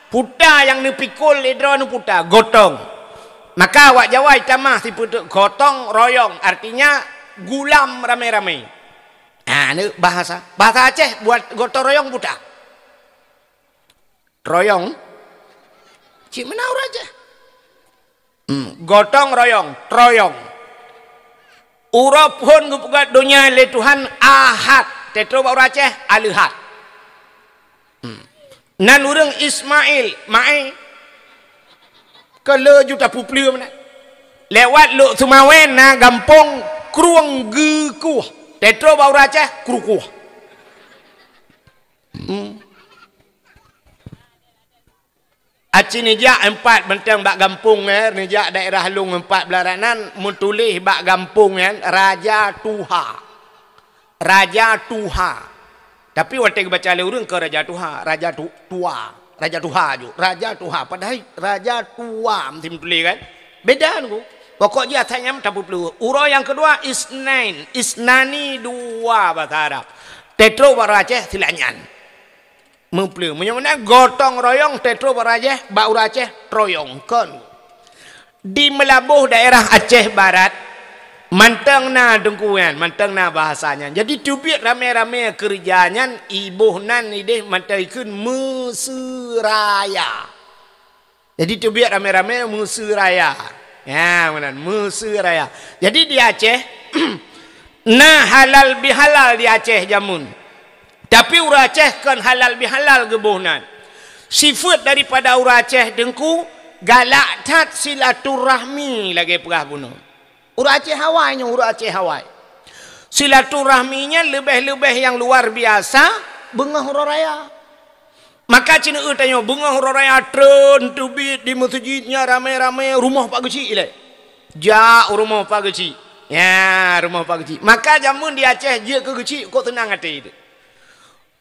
Puta nyang neupikul lé droeneuh puta, gotong. Maka awak Jawa itamah sipeuteuk gotong royong, artinya gulam ramé-ramé. Ha, ni bahasa. Bahasa Aceh buat gotong royong puta. Royong. Cit meunan ureueng Aceh. Hmm, gotong royong, troyong. Uroe phon geupeugöt donya lé Tuhan Ahad, teutroe bak ureueng Aceh, Aleuhat. Hmm. Nan ureueng Ismail, Mae, keu lheueh juta peue-peue meunan. Lewat Lhokseumawe na gampông Krueng Geukueh, teutroe bak ureueng Aceh, Krukueh. Hmm. Aci neujak empat beunteng bak gampông, eh, neujak daerah lôn empat belas ranan, meutuléh bak gampông nyan, Raja Tuha. Raja Tuha. Tapi watèe geubaca lé ureueng keu Raja Tuha, Raja Tu-, Tua. Raja Tuha ju. Raja Tuha. Padahai Raja Tua meusti meutuléh kan? Beda nunggu. Pokok jih asai nyan tapeupleueh. Uroe nyang keudua, Isnain. Isnani dua bahasa Arab. Teutroe bak ureueng Aceh, silap nyan. Meupleueh. Meunyoe meunan gotong royong, teutroe bak ureueng Aceh, bak ureueng Aceh, troyong. Kon. Di Meulaboh daerah Aceh Barat, mantong na teungku nyan, mantong na bahasa nyan. Jadi teubiet ramé-ramé keureuja nyan, iboh nan idéh mantong ikheun Meuseu Raya. Jadi teubiet ramé-ramé Meuseu Raya. Ya, meunan, Meuseu Raya. Jadi di Aceh, na halal bihalal di Aceh jameun. Tapi ureueng Aceh kon halal bihalal geuboh nan. Sifeuet daripada ureueng Aceh teungku, galak that silaturahmi lagèe peugah bunoe. Ureueng Aceh awai nyoe, ureueng Aceh awai. Silaturahmi nyan leubeh-leubeh nyang luar biasa beungoh uroe raya. Maka ci neueu tanyoe beungoh uroe raya treun teubiet di meuseujid nyan ramé-ramé, rumoh Pak Geuchik ilèe. Jak u rumoh Pak Geuchik. Ya, rumoh Pak Geuchik. Maka jameun di Aceh jeuet keu Geuchik kok seunang até teuh.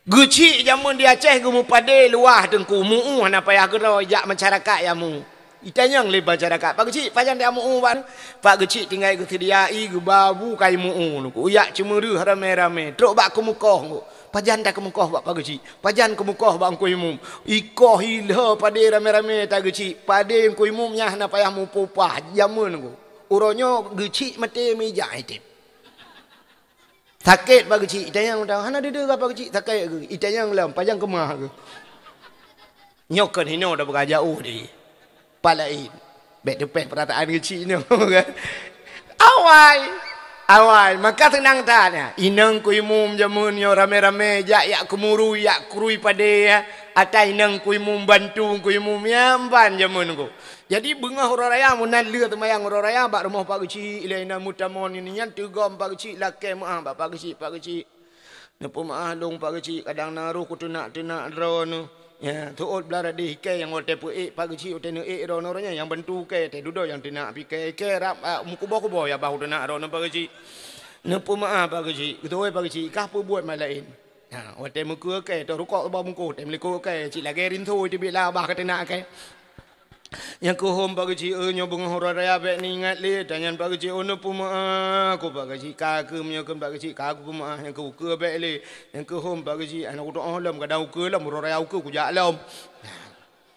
Geuchik jameun di Aceh geumeupadé luwah Teungku, mu'uh hana payah keudroe jak masyarakat nyang mu'uh. Itanyong lé masyarakat, "Pak Geuchik, pajan tamu'uh bak?" Pak Geuchik tinggai geuseudia ie, geuba bu kai mu'uh Teungku. Jak ceumeureuh ramé-ramé, trok bak keumeukoh Teungku. "Pajan takeumeukoh bak Pak Geuchik? Pajan keumeukoh bak Teungku Imum?" Ikoh ilheueh padé ramé-ramé ta Geuchik. Padé Teungku Imum nyan hana payah mupah-upah jameun Teungku. Uroe nyoe Geuchik maté meujak item. Sakét Pak Geuchik, itanyong, hana deuh-deuh Pak Geuchik, sakét geuh. Itanyong lom, pajan keumah geuh. Nyoe kon hinoe dah beurajau deh. Pat laén. Bèk teupèh peurataan Geuchik nyoe kan. Awai. Awai, maka seunang that nyan. Inong Teungku Imum jameun nyoe ramé-ramé jak, jak keumurui, jak krui padé, ya. Ata inong Teungku Imum bantu Teungku Imum, ya, ban jameun Teungku. Jadi beungoh uroe raya meunan lheueh seumayang uroe raya bak rumoh Pak Geuchik, ilèe inan meutamong nyan teugom Pak Geuchik, lakèe meu'ah bak Pak Geuchik, "Pak Geuchik, neupeumeu'ah lôn Pak Geuchik, kadang na roh kuteunak-teunak droeneuh." Ya, teuôt blah radeh kèe nyang watèe peuék Pak Geuchik, watèe neuék droeneuh, roh nyan nyang bantu kèe, teududoe nyang teunak pih kèe, kèe rab, a, meukuboh-kuboh ya bah teunak droeneuh Pak Geuchik. "Neupeumeu'ah Pak Geuchik, geutuwö Pak Geuchik, kah peubuet mat laén." Ha, watèe meukeue kèe, tôh rukok bak bungkôh, tém likot kèe, cit lagèe rinso teubiet lah bah ka teunak kèe. Nyang keuhom Pak Geuchik, "Eh, nyoe beungoh uroe raya bèk neuingat lé." Tanyan Pak Geuchik, "Oh, neupeumeu'ah keu Pak Geuchik, ka keuh meunyoe kheun Pak Geuchik, ka kupeumeu'ah, nyang keu ukeue bèk lé." Nyang keuhom Pak Geuchik, "Hana kutu'oh lom, kadang ukeue lom, uroe raya ukeue kujak lom."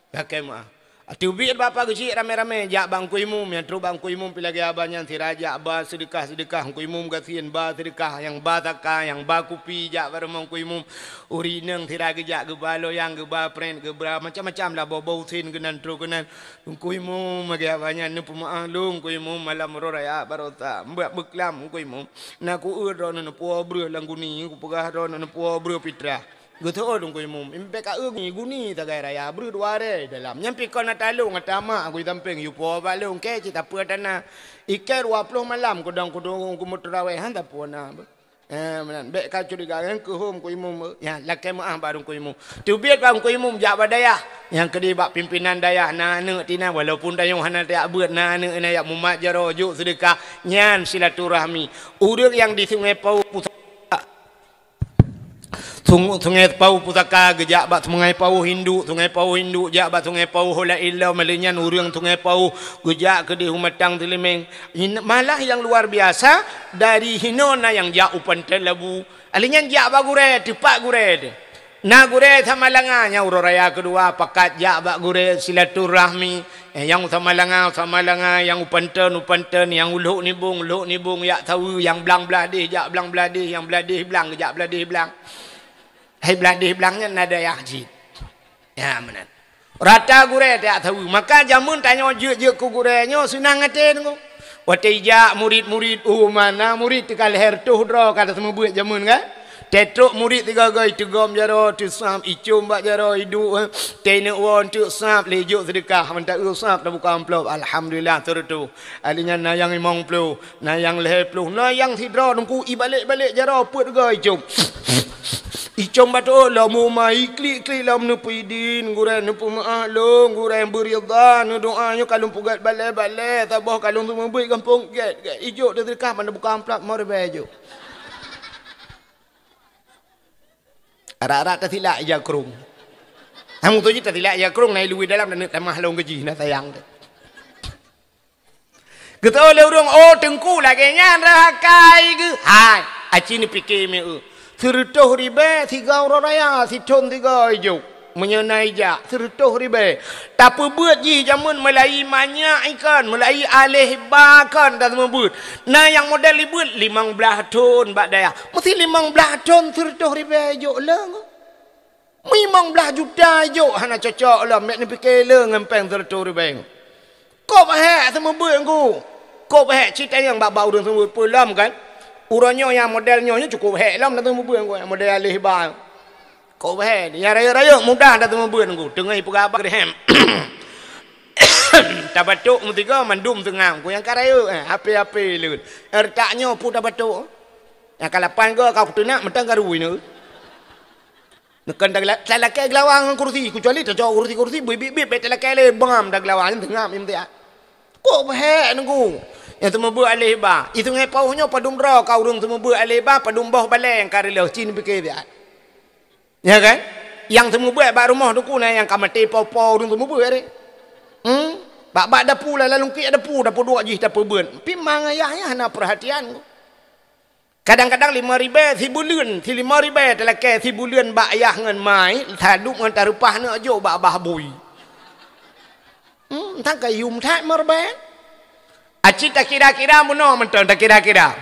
Lakèe meu'ah. Teubiet bak Pak Geuchik ramé-ramé jak bak Teungku Imum, nyang trok bak Teungku Imum pih lagèe abah nyan sira jak ba seudeukah-seudeukah, Teungku Imum gasien ba seudeukah, nyang ba saka, nyang ba kupi jak bak rumoh Teungku Imum. Ureueng inong sira geujak geuba loyang, geuba prèt, geuba macam-macam lah, boh-boh usen keunan trok keunan. Teungku Imum lagèe abah nyan, "Neupeumeu'ah lôn Teungku Imum, malam uroe raya baroesa, bèk beuklam Teungku Imum. Na kueuet droeneuh neupuwoe breueh lam guni, kupeugah droeneuh neupuwoe breueh pitrah." Geuteuôt Teungku Imum, "Impèk ka eu guni sagai raya, breueh dua rèe dalam. Nyan pih kon ata lôn, ata mak, aku jisampéng, yue puwoe bak lôn, kèe cit tapeue tana. Ikèe dua ploh malam kudong-kudong kumeuterawèh, han tapeue na." Eh, meunan. Bèk ka curiga, nyang keuhom Teungku Imum. Ya, lakèe meu'ah bak Teungku Imum. Teubiet bak Teungku Imum jak bak dayah. Nyang keudeh bak pimpinan dayah, na aneuk tinan, walaupun tanyoe hana tajak beuet, na aneuk inan jak mumat jaroe, jok seudeukah. Nyan silaturahmi. Ureueng nyang di Sungai Pauh Pusaka. Sung-, Sungai Pauh Pusaka geujak bak Sungai Pauh Induk, Sungai Pauh Induk jak bak Sungai Pauh laén lom, lheueh nyan ureueng Sungai Pauh geujak keudeh u Matang Teulimeng. In-, malah nyang luar biasa, dari hinoe na nyang jak u Pantai Labu. Lheueh nyan jak bak gurèe, teupat gurèe teuh. Na gurèe Samalanga nyang uroe raya keudua pakat jak bak gurèe silaturahmi. Eh, nyang u Samalanga, u Samalanga, nyang u Panton, u Panton, nyang u Lhok Nibong, u Lhok Nibong jak saweue, nyang blang blah deh jak blang blah deh, nyang blah deh blang jak blah deh blang. Hai blah deh blang nyan na dayah cit. Ya, meunan. Rata gurèe tajak saweue. Maka jameun tanyoe jeuet-jeuet keu gurèe nyoe seunang até Teungku. Watèe jak murit-murit, oh, mana murit teuka lhèe reutôh droe ka taseumeubeuet jameun kan? Teutrok murit sigoe-goe, teugom jaroe, teusab, icôm bak jaroe, iduek, eh. Teuneuk woe teuk sab, lé jok seudeukah, mantong eu sab tabuka amplop, alhamdulillah, seureutôh. Ahli nyan na nyang limong ploh, na nyang lhèe ploh, na nyang sidroe Teungku ibalek-balek jaroe peuet goe icôm. Icôm bak teuôt lom uma, iklik-klik lom neupeudin, gurèe neupeumeu'ah lôn, gurèe beuridha, neudoa nyoe ka lôn peugèt balè-balè, saboh ka lôn seumeubeuet gampông gèt-gèt. Ijok teuseudeukah ban tabuka amplop lhèe ribèe jok. Arak-arak tasilak ija krông. Kamoe tu jih tasilak ija krông, na iluwi dalam dan tamah lôn keu jih, na sayang teuh. Geuteuôt lé ureueng, "Oh, Teungku lagèe nyan rhah akai geuh." Hai, aci neupiké mieu. Seureutôh ribèe sigoe uroe raya, sithôn sigoe ijok. Meunyoe na ijak, seureutôh ribèe. Tapeubuet jih jameun meulayi manyak ikon, meulayi aléh ba kon taseumeubeuet. Na nyang model ibeuet limong blaih thôn bak dayah. Meusti limong blaih thôn seureutôh ribèe ijok lé. Limong blaih juta ijok hana cocok lom, bèk neupiké lé ngon pèng seureutôh ribèe. Kôb hék seumeubeuet Teungku. Kôb hék cit tanyong bak-bak ureueng seumeubeuet peue lom kan. Uroe nyoe nyang model nyoe, nyoe cukôp hék lom dah seumeubeuet Teungku, nyang model aléh ba. Kôb hék, nyang rayeuk-rayeuk mudah dah seumeubeuet Teungku. Teungoh ipeugah bak dirhem. Tabatok meusigoe mandum seungab Teungku, nyang ka rayeuk, eh, hapé-hapé lôn. Retak nyoe peue tabatok. Nyang ka lapan goe ka kuteunak mantong ka rui nyoe. Neukan talakèe geulawa ngon kursi, keucuali tacok kursi-kursi, bit-bit-bit, bèk talakèe lé, bam, tageulawa nyan teungab nyang meusiat. Kôb hék Teungku. Nyang seumeubeuet alèh ba. I Sungai Pauh nyoe padum droe ka ureueng seumeubeuet alèh ba, padum boh balèe nyang ka reuloh, ci neupike siat. Ya kan? Nyang seumeubeuet bak rumoh teungku na nyang ka maté po-po ureueng seumeubeuet deh. Hmm? Bak-bak dapu lah, lam lungkiek dapu, dapu duek jih tapeubeuet. Pi mang ayah nyan hana peurhatian. Kadang-kadang limong ribèe sibuleuen, si limong ribèe talakèe sibuleuen bak ayah ngon ma, taduek ngon tareupah neuk jok bak babah bui. Hmm, tan ka yum that limong ribèe. Aci takira-kira meunoe mantong, takira-kira.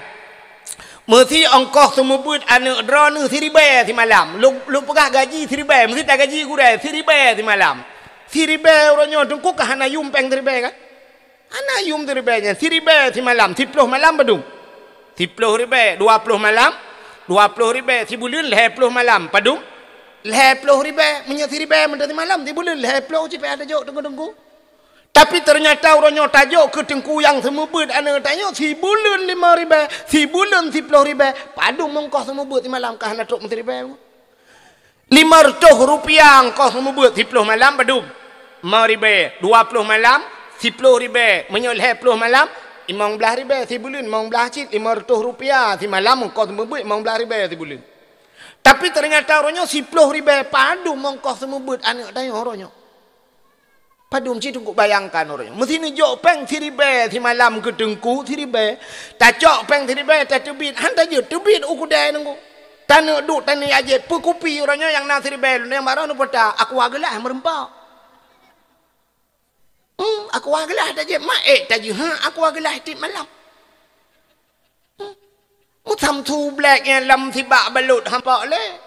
Meusi ongkoh seumeubeuet aneuk droeneuh siribèe simalam. Lôn, lôn peugah gaji siribèe, meusi tagaji gurèe siribèe simalam. Siribèe uroe nyoe teungku ka hana yum pèng siribèe kan? Hana yum siribèe nyan, siribèe simalam, siploh malam padum? Siploh ribèe, dua ploh malam, dua ploh ribèe sibuleuen, lhèe ploh malam padum? Lhèe ploh ribèe, meunyoe siribèe mantong simalam, sibuleuen lhèe ploh cit payah tajok teungku-teungku. Tapi teunyata uroe nyoe tajok keu teungku nyang seumeubeuet aneuk tanyoe sibuleuen limong ribèe, sibuleuen siploh ribèe, padum ongkoh seumeubeuet simalam ka hana trok meusiribèe. Limong reutôh rupiah ongkoh seumeubeuet siploh malam padum? Limong ribèe, dua ploh malam, siploh ribèe, meunyoe lhèe ploh malam, limong blaih ribèe sibuleuen, limong blaih cit, limong reutôh rupiah simalam ongkoh seumeubeuet limong blaih ribèe sibuleuen. Tapi teunyata uroe nyoe siploh ribèe padum ongkoh seumeubeuet aneuk tanyoe uroe nyoe. Padum cit teungku bayangkan uroe nyoe. Meusi neujok pèng siribèe simalam keu teungku siribèe. Tacok pèng siribèe tateubiet, han tajeuet teubiet u keudè teungku. Taneuk duek taneuk ajép peukupi uroe nyoe nyang na siribèe lôn nyang baroe neupeugah aqua gelas meureumpok. Hmm, aqua gelas tajép mak ék tajeuet ha aqua gelas tiep malam. Meusamsu black nyan lam sibak balot hampa lé.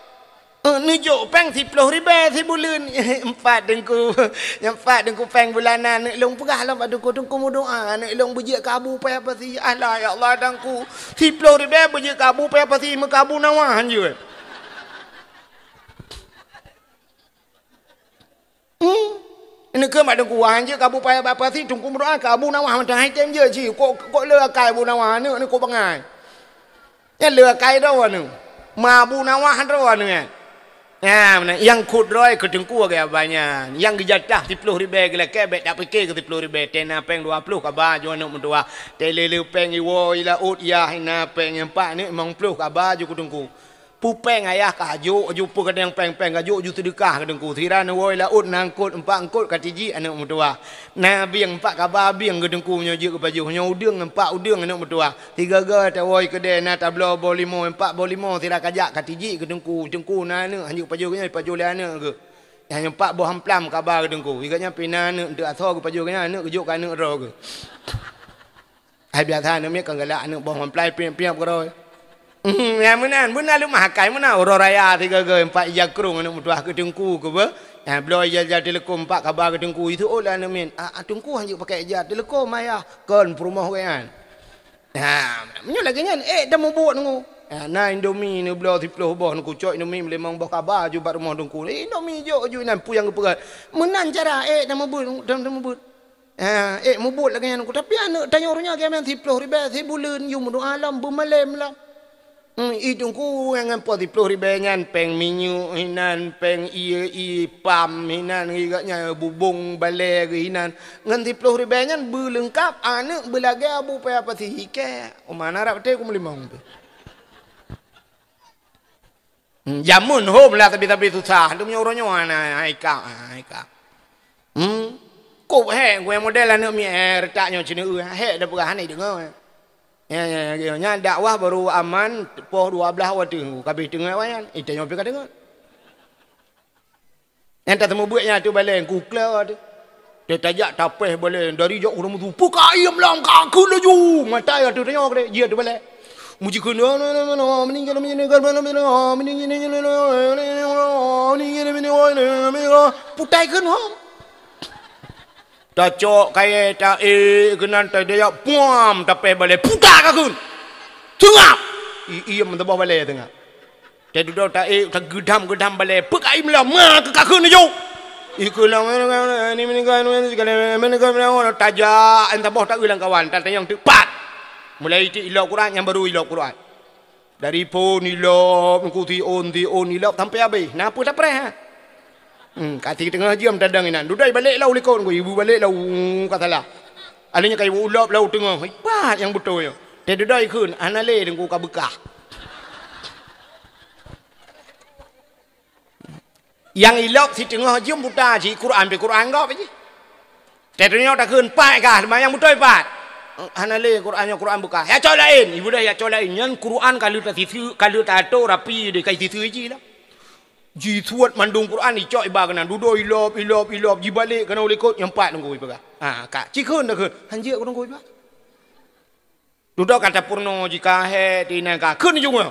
Eh, neujok pèng siploh ribèe sibuleuen. Empat teungku. Nyang empat teungku pèng bulanan. Neuk lôn peugah lom bak teungku, teungku meudoa. Neuk lôn beujeuet keu Abu Paya Pasi. Alah, ya Allah, teungku. Siploh ribèe beujeuet keu Abu Paya Pasi, meukabu nawa hanjeuet. Hmm. Ini keu mak teungku, han jeuet keu Abu Paya Pasi, teungku meudoa keu Abu Nawah mantong hai tem jeuet cit. Kok, kok le akai Abu Nawah aneuk ni kok bangai. Nyan le akai droe aneuk. Ma Abu Nawah droe aneuk nyan. Nyan, nyang khot droe keu teungku agak banyak. Nyang geujatah siploh ribèe geulakèe bèk tak pike keu siploh ribèe. Tena pèng dua ploh kaba ju aneuk meutuah. Tele le pèng iwoe i laôt yah ina pèng empat ni limong ploh kaba ju keu teungku. Pupèng ayah ka jok, ju peukeudang pèng-pèng ka jok, ju seudeukah keu teungku. Sira neuwoe laôt na eungkot, empat eungkot ka tijik aneuk meutuah. Na bieng empat kaba bieng keu teungku nyoe jeuet keu pajoh, nyoe udeueng empat udeueng aneuk meutuah. Sigaga tawoe keudè na tabloe boh limo, empat boh limo sira ka jak ka tijik keu teungku. Teungku na aneuk hanjeuet pajoh keu nyoe, pajoh lé aneuk keu. Nyang empat boh amplam kaba keu teungku. Sigoe nyan pih na aneuk eunteuk asoe geupajoh keu nyan, aneuk geujok keu aneuk droe keu. Hai biasa aneuk miet kan galak aneuk boh mamplai piep-piep keudroe. Hmm, ya meunan, meunan leumah akai meunan uroe raya sigoe-goe empat ija krong aneuk meutuah keu teungku keu beuh. Ya bloe ija-ija teuleukom empat kaba keu teungku. Itu oh lah aneuk miet. Ah, ah, teungku hanjeuet pakai ija teuleukom ayah. Kon peurumoh gobnyan. Ha, meunyoe lagèe nyan, ék tamubuet teungku. Ha, na Indomie neubloe siploh boh teungku, cok Indomie meulimong boh kaba ju bak rumoh teungku. Indomie jok ju inan peue nyang geupeugah. Meunan cara ék tamubuet, tam-, tamubuet. Ha, ék mubuet lagèe nyan teungku. Tapi aneuk tanyoe uroe nyoe geuh meunan siploh ribèe sibuleuen, yue meudoa lom beumalém lom. Hmm, i teungku nyang ngon po siploh ribèe nyan, pèng minyeuk hinan, pèng ie, ie pam hinan, geuh nyan bubông balèe geuh hinan. Ngon siploh ribèe nyan beuleungkap aneuk beulagèe Abu Paya Pasi hikèe. Uma na rab teuh ku meulimong pih. Hmm, jameun hom lah sabe-sabe susah. Teuma uroe nyoe hana, hai kak, hai kak. Hmm. Kop hék, gurèe model aneuk miet, eh, reutak nyoe ceuneuk, hék dah peugah hana deungoe. Ya, ya, ya, ya. Nyan dakwah baru aman, poh dua blaih watèe, kabeh teungoh awai nyan. Eh, tanyoe pih ka deungoe. Nyang tateumeubuet nyan ateueh balèe, ku kla tu. Teutajak tapèh balèe, dari jak ureueng meusu, "Peuka iem lam ka kheun laju!" Mata ya tu tanyoe keudeh, jih ateueh balèe. Muji kheun, putai kheun, ha. Tacok kayèe taék keunan tadayah puam tapèh balèe puta ka kheun. Teungap. I, iem teuboh balèe teungap. Tadudoe taék tageudam-geudam balèe peuka i meulam ma keu ka kheun laju. Ikeu lam ni meuninggai tajak taboh taeu lam kawan tatanyong teuk pat. Mulai itik ilok Quran nyang baru ilok Quran. Dari phon ilop, ngon ku siôn, siôn ilop sampai habéh. Na peue tapreh, ha? Hmm, ka siteungoh jeuem tadong inan. Dudoe balek lom likot ngon ku, ibu balek lom, ka salah. Alèh nyan ka iulop lam teungoh. Ipat nyang beutôi nyoe. Teududoe ikheun, hana lé Teungku ka beukah. Nyang ilop siteungoh jeuem buta jih, Quran pih Quran gob jih. Teududoe takheun, pat kah, teuma nyang beutôi pat. Hana lé Quran nyoe Quran beukah. Ya cok laén, ibudah ya cok laén. Nyan Quran ka lheueh tasiseu, ka lheueh tato rapi deh, ka isiseu jih lah. Jisuet mandum Quran, icok iba keunan. Dudoe ilop, ilop, ilop, jibalek keunan u likot, nyang pat Teungku ipeugah. Ha, ka. Cikheun takheun, hanjeuet keu Teungku iba. Dudoe ka tapeurunoe jih ka hé, tinan ka kheun jih nyoe.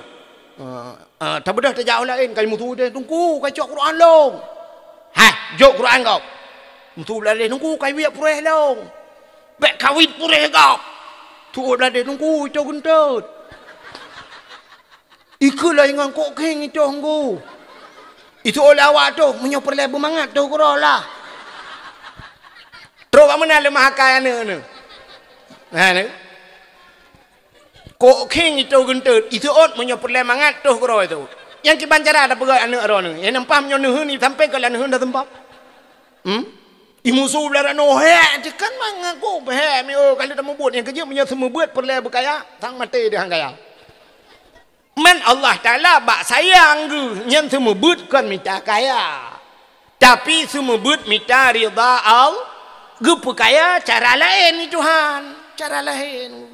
Ah, ah, tabeudôh tajak u laén, ka jimusu deh, "Teungku, ka icok Quran lôn." "Hai, jok Quran gob." Musu blah deh, "Teungku, ka iwiek puréh lôn." "Bèk kawit puréh gob." Tu'oh blah deh, "Teungku, ito geunteut." Ikheun lom ngon kok khieng itoh Teungku. Itoh lé awak toh, meunyoe peureulèe beumangat toh keudroe lah. Trok bak meunan leumah akai aneuk nyoe. Nah, ni. Kok khieng itoh geunteut, itoh ôt meunyoe peureulèe mangat toh keudroe itoh. Nyang kiban cara tapeugah aneuk droeneuh. Nyang nampak meunyoe neuheun sampé keu lam neuheun dah seumpap. Hmm? Imusu blah ranoe, "Hék, tekan mangat kok, hék, mi, oh, ka lheueh tamubuet." Nyang keujeuet meunyoe seumeubeuet peureulèe beukaya, sang maté deh han kaya. Man Allah Taala bak sayang geuh, nyan seumeubeuet kon mita kaya. Tapi seumeubeuet mita ridha Allah, geupeukaya cara laén ni Tuhan, cara laén.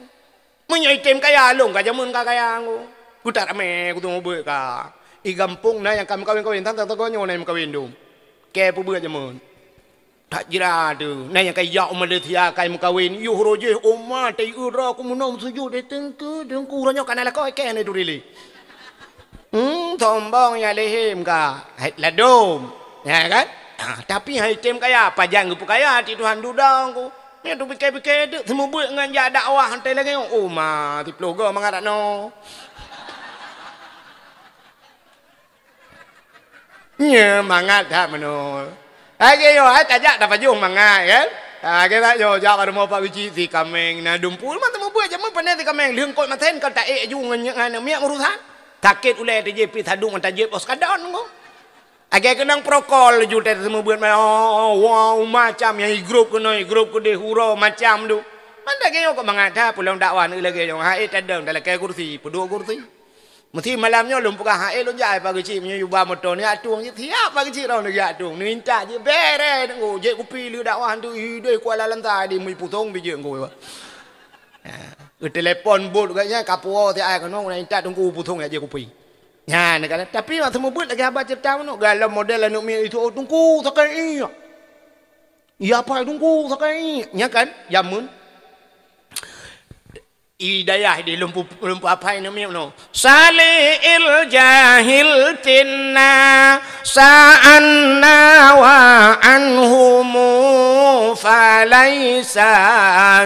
Meunyoe item kaya, lôn ka jameun ka kaya ngku. Kutat amé, kuteumeubuet ka. I gampông na nyang ka meukawen-kawen, tang-tang tagoe nyoe na nyang meukawen dum. Kée peubuet jameun. That jira teuh, na nyang ka ijak u Malaysia ka meukawen, yoh roh jih, oma, taieu droe, kumeunoe meusujut, eh, teungku, teungku, uroe nyoe ka na lakoe, kée na turi lé. Hmm, sombong ya lehém ka. Hai, ladom. Ya kan? Ha, tapi hai tem kaya, pajan geupeukaya, ti Tuhan dudoe ku. Nyan tapike-pike teuk, seumeubeuet ngon jak dakwah, hantai lagée nyoe. Oh, ma, siplôh goe mangat dak noe. Nyoe mangat that meunoe. Lagée nyoe, hai tajak tapajoh mangat, kan? Ha, lagée that nyoe, jak bak rumoh Pak Geuchik si kaméng, na dumpeue, mantong mubuet jameun pane si kaméng, lheueh kot masen ka taék ju ngon, ngon miak meurusan. Sakét ulée teujép pih sadung ngon tajép os kadon ngku. Lagée keunong prokol ju teuh seumeubeuet ma-, oh, wow, macam nyang i grup keunoe, i grup keudeh, uroe macam tu. Man lagée nyoe kok mangat that, peulom dakwah lagée nyoe, hai tadong, talakée kursi, peuduek kursi. Meusi malam nyoe lôn peugah, "Hai, lôn jak, Pak Geuchik, meunyoe yuba moto ni, atueng jih siap, Pak Geuchik, roh lôn jak atueng." Neuintat jih, bere, teungku, jép kupi lheueh dakwah tu, ideh Kuala Lantai di mui pusong bijéh ngku. Ha, geutelepon bot geuh nyan, ka puwoe si ai keunoe, na intat teungku pusong jak jép kupi. Nyan, kan, tapi masa mubuet lagée haba ceurita meunoe, galom model aneuk miet itu, "Oh, teungku, sakai ié." "Ya, Pak, teungku, sakai ié." Nyan kan, jameun. I dayah di lumpu-, lumpu apai namiet nyoe. Sali'il jahil tinna sa'anna wa anhumu falaisa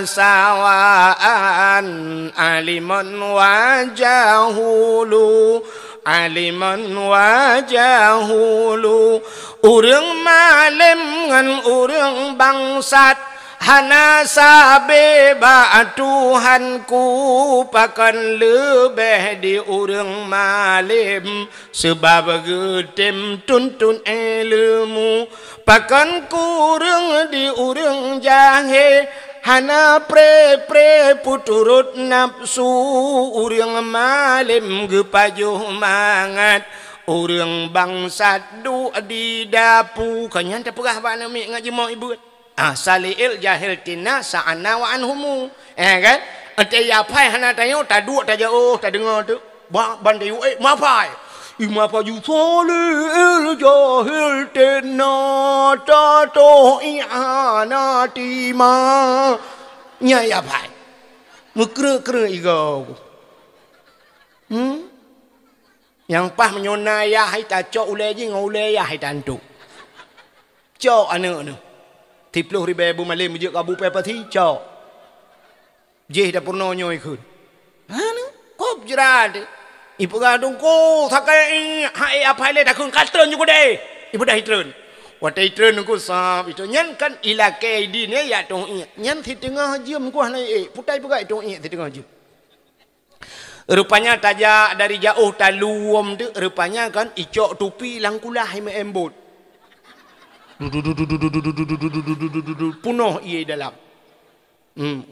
sawa'an aliman wa jahulu, aliman wa jahulu. Ureuëng malém ngon ureuëng bangsat hana sabe bak Tuhanku, pakon leubeh di ureuëng malém, seubab geutem tuntut ileumu. Pakon kureueng di ureuëng jahé, hana pre-pre peuturot nafsu. Ureuëng malém geupajoh mangat, ureuëng bangsat duek di dapu. Ka nyan tapeugah bak aneuk miet ngon jimoe ibuet. Ah, sali'il jahil tinna sa'anna wa anhumu. Eh, kan? Ante ya pai hana tanyoe, taduek tajaoh, tadeungoe teuk. Bak ban tayue, eh, mapai. I mapai ju sali'il jahil tinna tatoh i hana tima. Nya ya pai. Meukreuek-kreuek igoe. Hmm? Nyang paih meunyoe na yah hai tacok ulée jih ngon ulée yah hai tantu. Cok aneuk neuh. Siplôh ribée beumalém jeuet kabu pée pasi, cok. Jih dapur nyoe ikheun. Hana, kop jrat. Ipeugah teungku, sakai i, hai apai lé takheun ka treun ju keudeh. Ipeugah itreun. Watée itreun teungku sab, itu nyan kan ilakée idin ya, ya tong iek. Nyan siteungoh jeuem kuah na iek. Putai peugah itong iek siteungoh jeuem. Rupanya tajak dari jaoh taluwom tu, rupanya kan icok tupi lam kulah imeuembot. Punoh ié dalam. Hmm.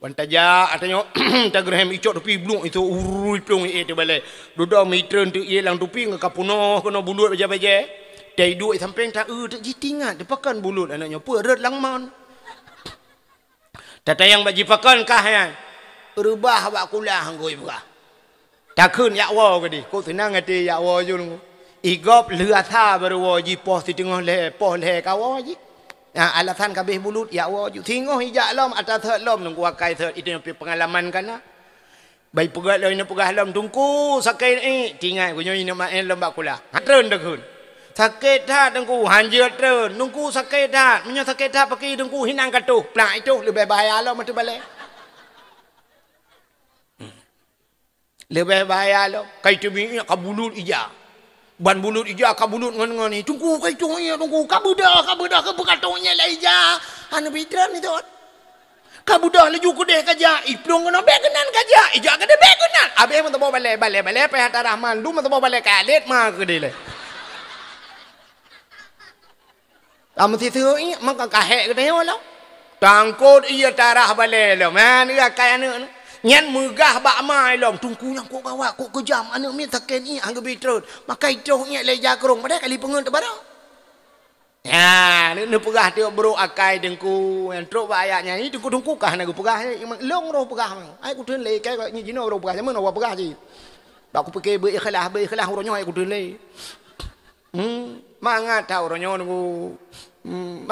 Wan tajak, ata nyoe, tageureuhem icok tupi, bluek itu, urui plueng ié teubalée. Dudoe mitreun teu ié lam tupi, ngon ka punoh keunoe bulut bajée-bajée. Taiduek sampéng ta-eu teuk jitingat, teupakan bulut aneuk nyoe, peue rot lam mon. Tatayang bak jipakon kah nyan. Reubah bak kulah ngon ié peugah. Takheun jak woe keudeh, kok seunang até jak woe ju nunggu. Igop lheueh asa barô woe jih poh siteungoh lhée, poh lhée ka woe jih. Nah, alasan ka abéh bulut jak woe ju. Singoh ijak lom, ata sot lom, nunggu akai sot, itu nyang pi peungalaman ka na. Bai peugah lom, inoe peugah lom, "Teungku, sakét ié." Tingai, "Ku nyoe ineuk maén lom bak kulah." Hatreun takheun. "Sakét that, Teungku." Hanjeuet treun. "Teungku, sakét that." "Meunyoe sakét that, pakri Teungku, hinan ka toh." Plak itoh, leubeh bahaya lom ateueh balée. Leubeh bahaya lom. Kai teubiet ka bulut ija. Ban bulut ija ka bulut ngon, ngon ni. "Teungku, kai teubiet, Teungku. Ka beudôh, ka beudôh, ka beukatoe nyang lé ija." Hana pitreun ni tu. Ka beudôh laju keudeh ka jak. Iplueng keunoe bék keunan ka jak. Ija keudeh bék keunan. Abéh meusaboh balée, balée, balée, payah tarah mandum meusaboh balée ka lét ma keudeh lé. Ka meusiseue ié, maka ka hék geutanyoe lom. Tangkot ié tarah balée lom. Man, iya kai aneuk nyan. Nyan meugah bak ma lom. "Teungku nyang kok gawat, kok keujam, aneuk miet sakét ié, han geubi treun. Makai troh ié lé jakrong, padahai kali peungeut teubarô." Nyan, neupeugah tiep brok akai Teungku. Nyan trok bak ayat nyan, "Ih, Teungku, Teungku kah na geupeugah, eh, lôn roh peugah. Ai kuteun lé, kai jinoe roh peugah, jameun awak peugah cit. Bak kupike beu ikhlas, beu ikhlas uroe nyoe ai kuteun lé." Hmm, mangat that uroe nyoe Teungku. Hmm,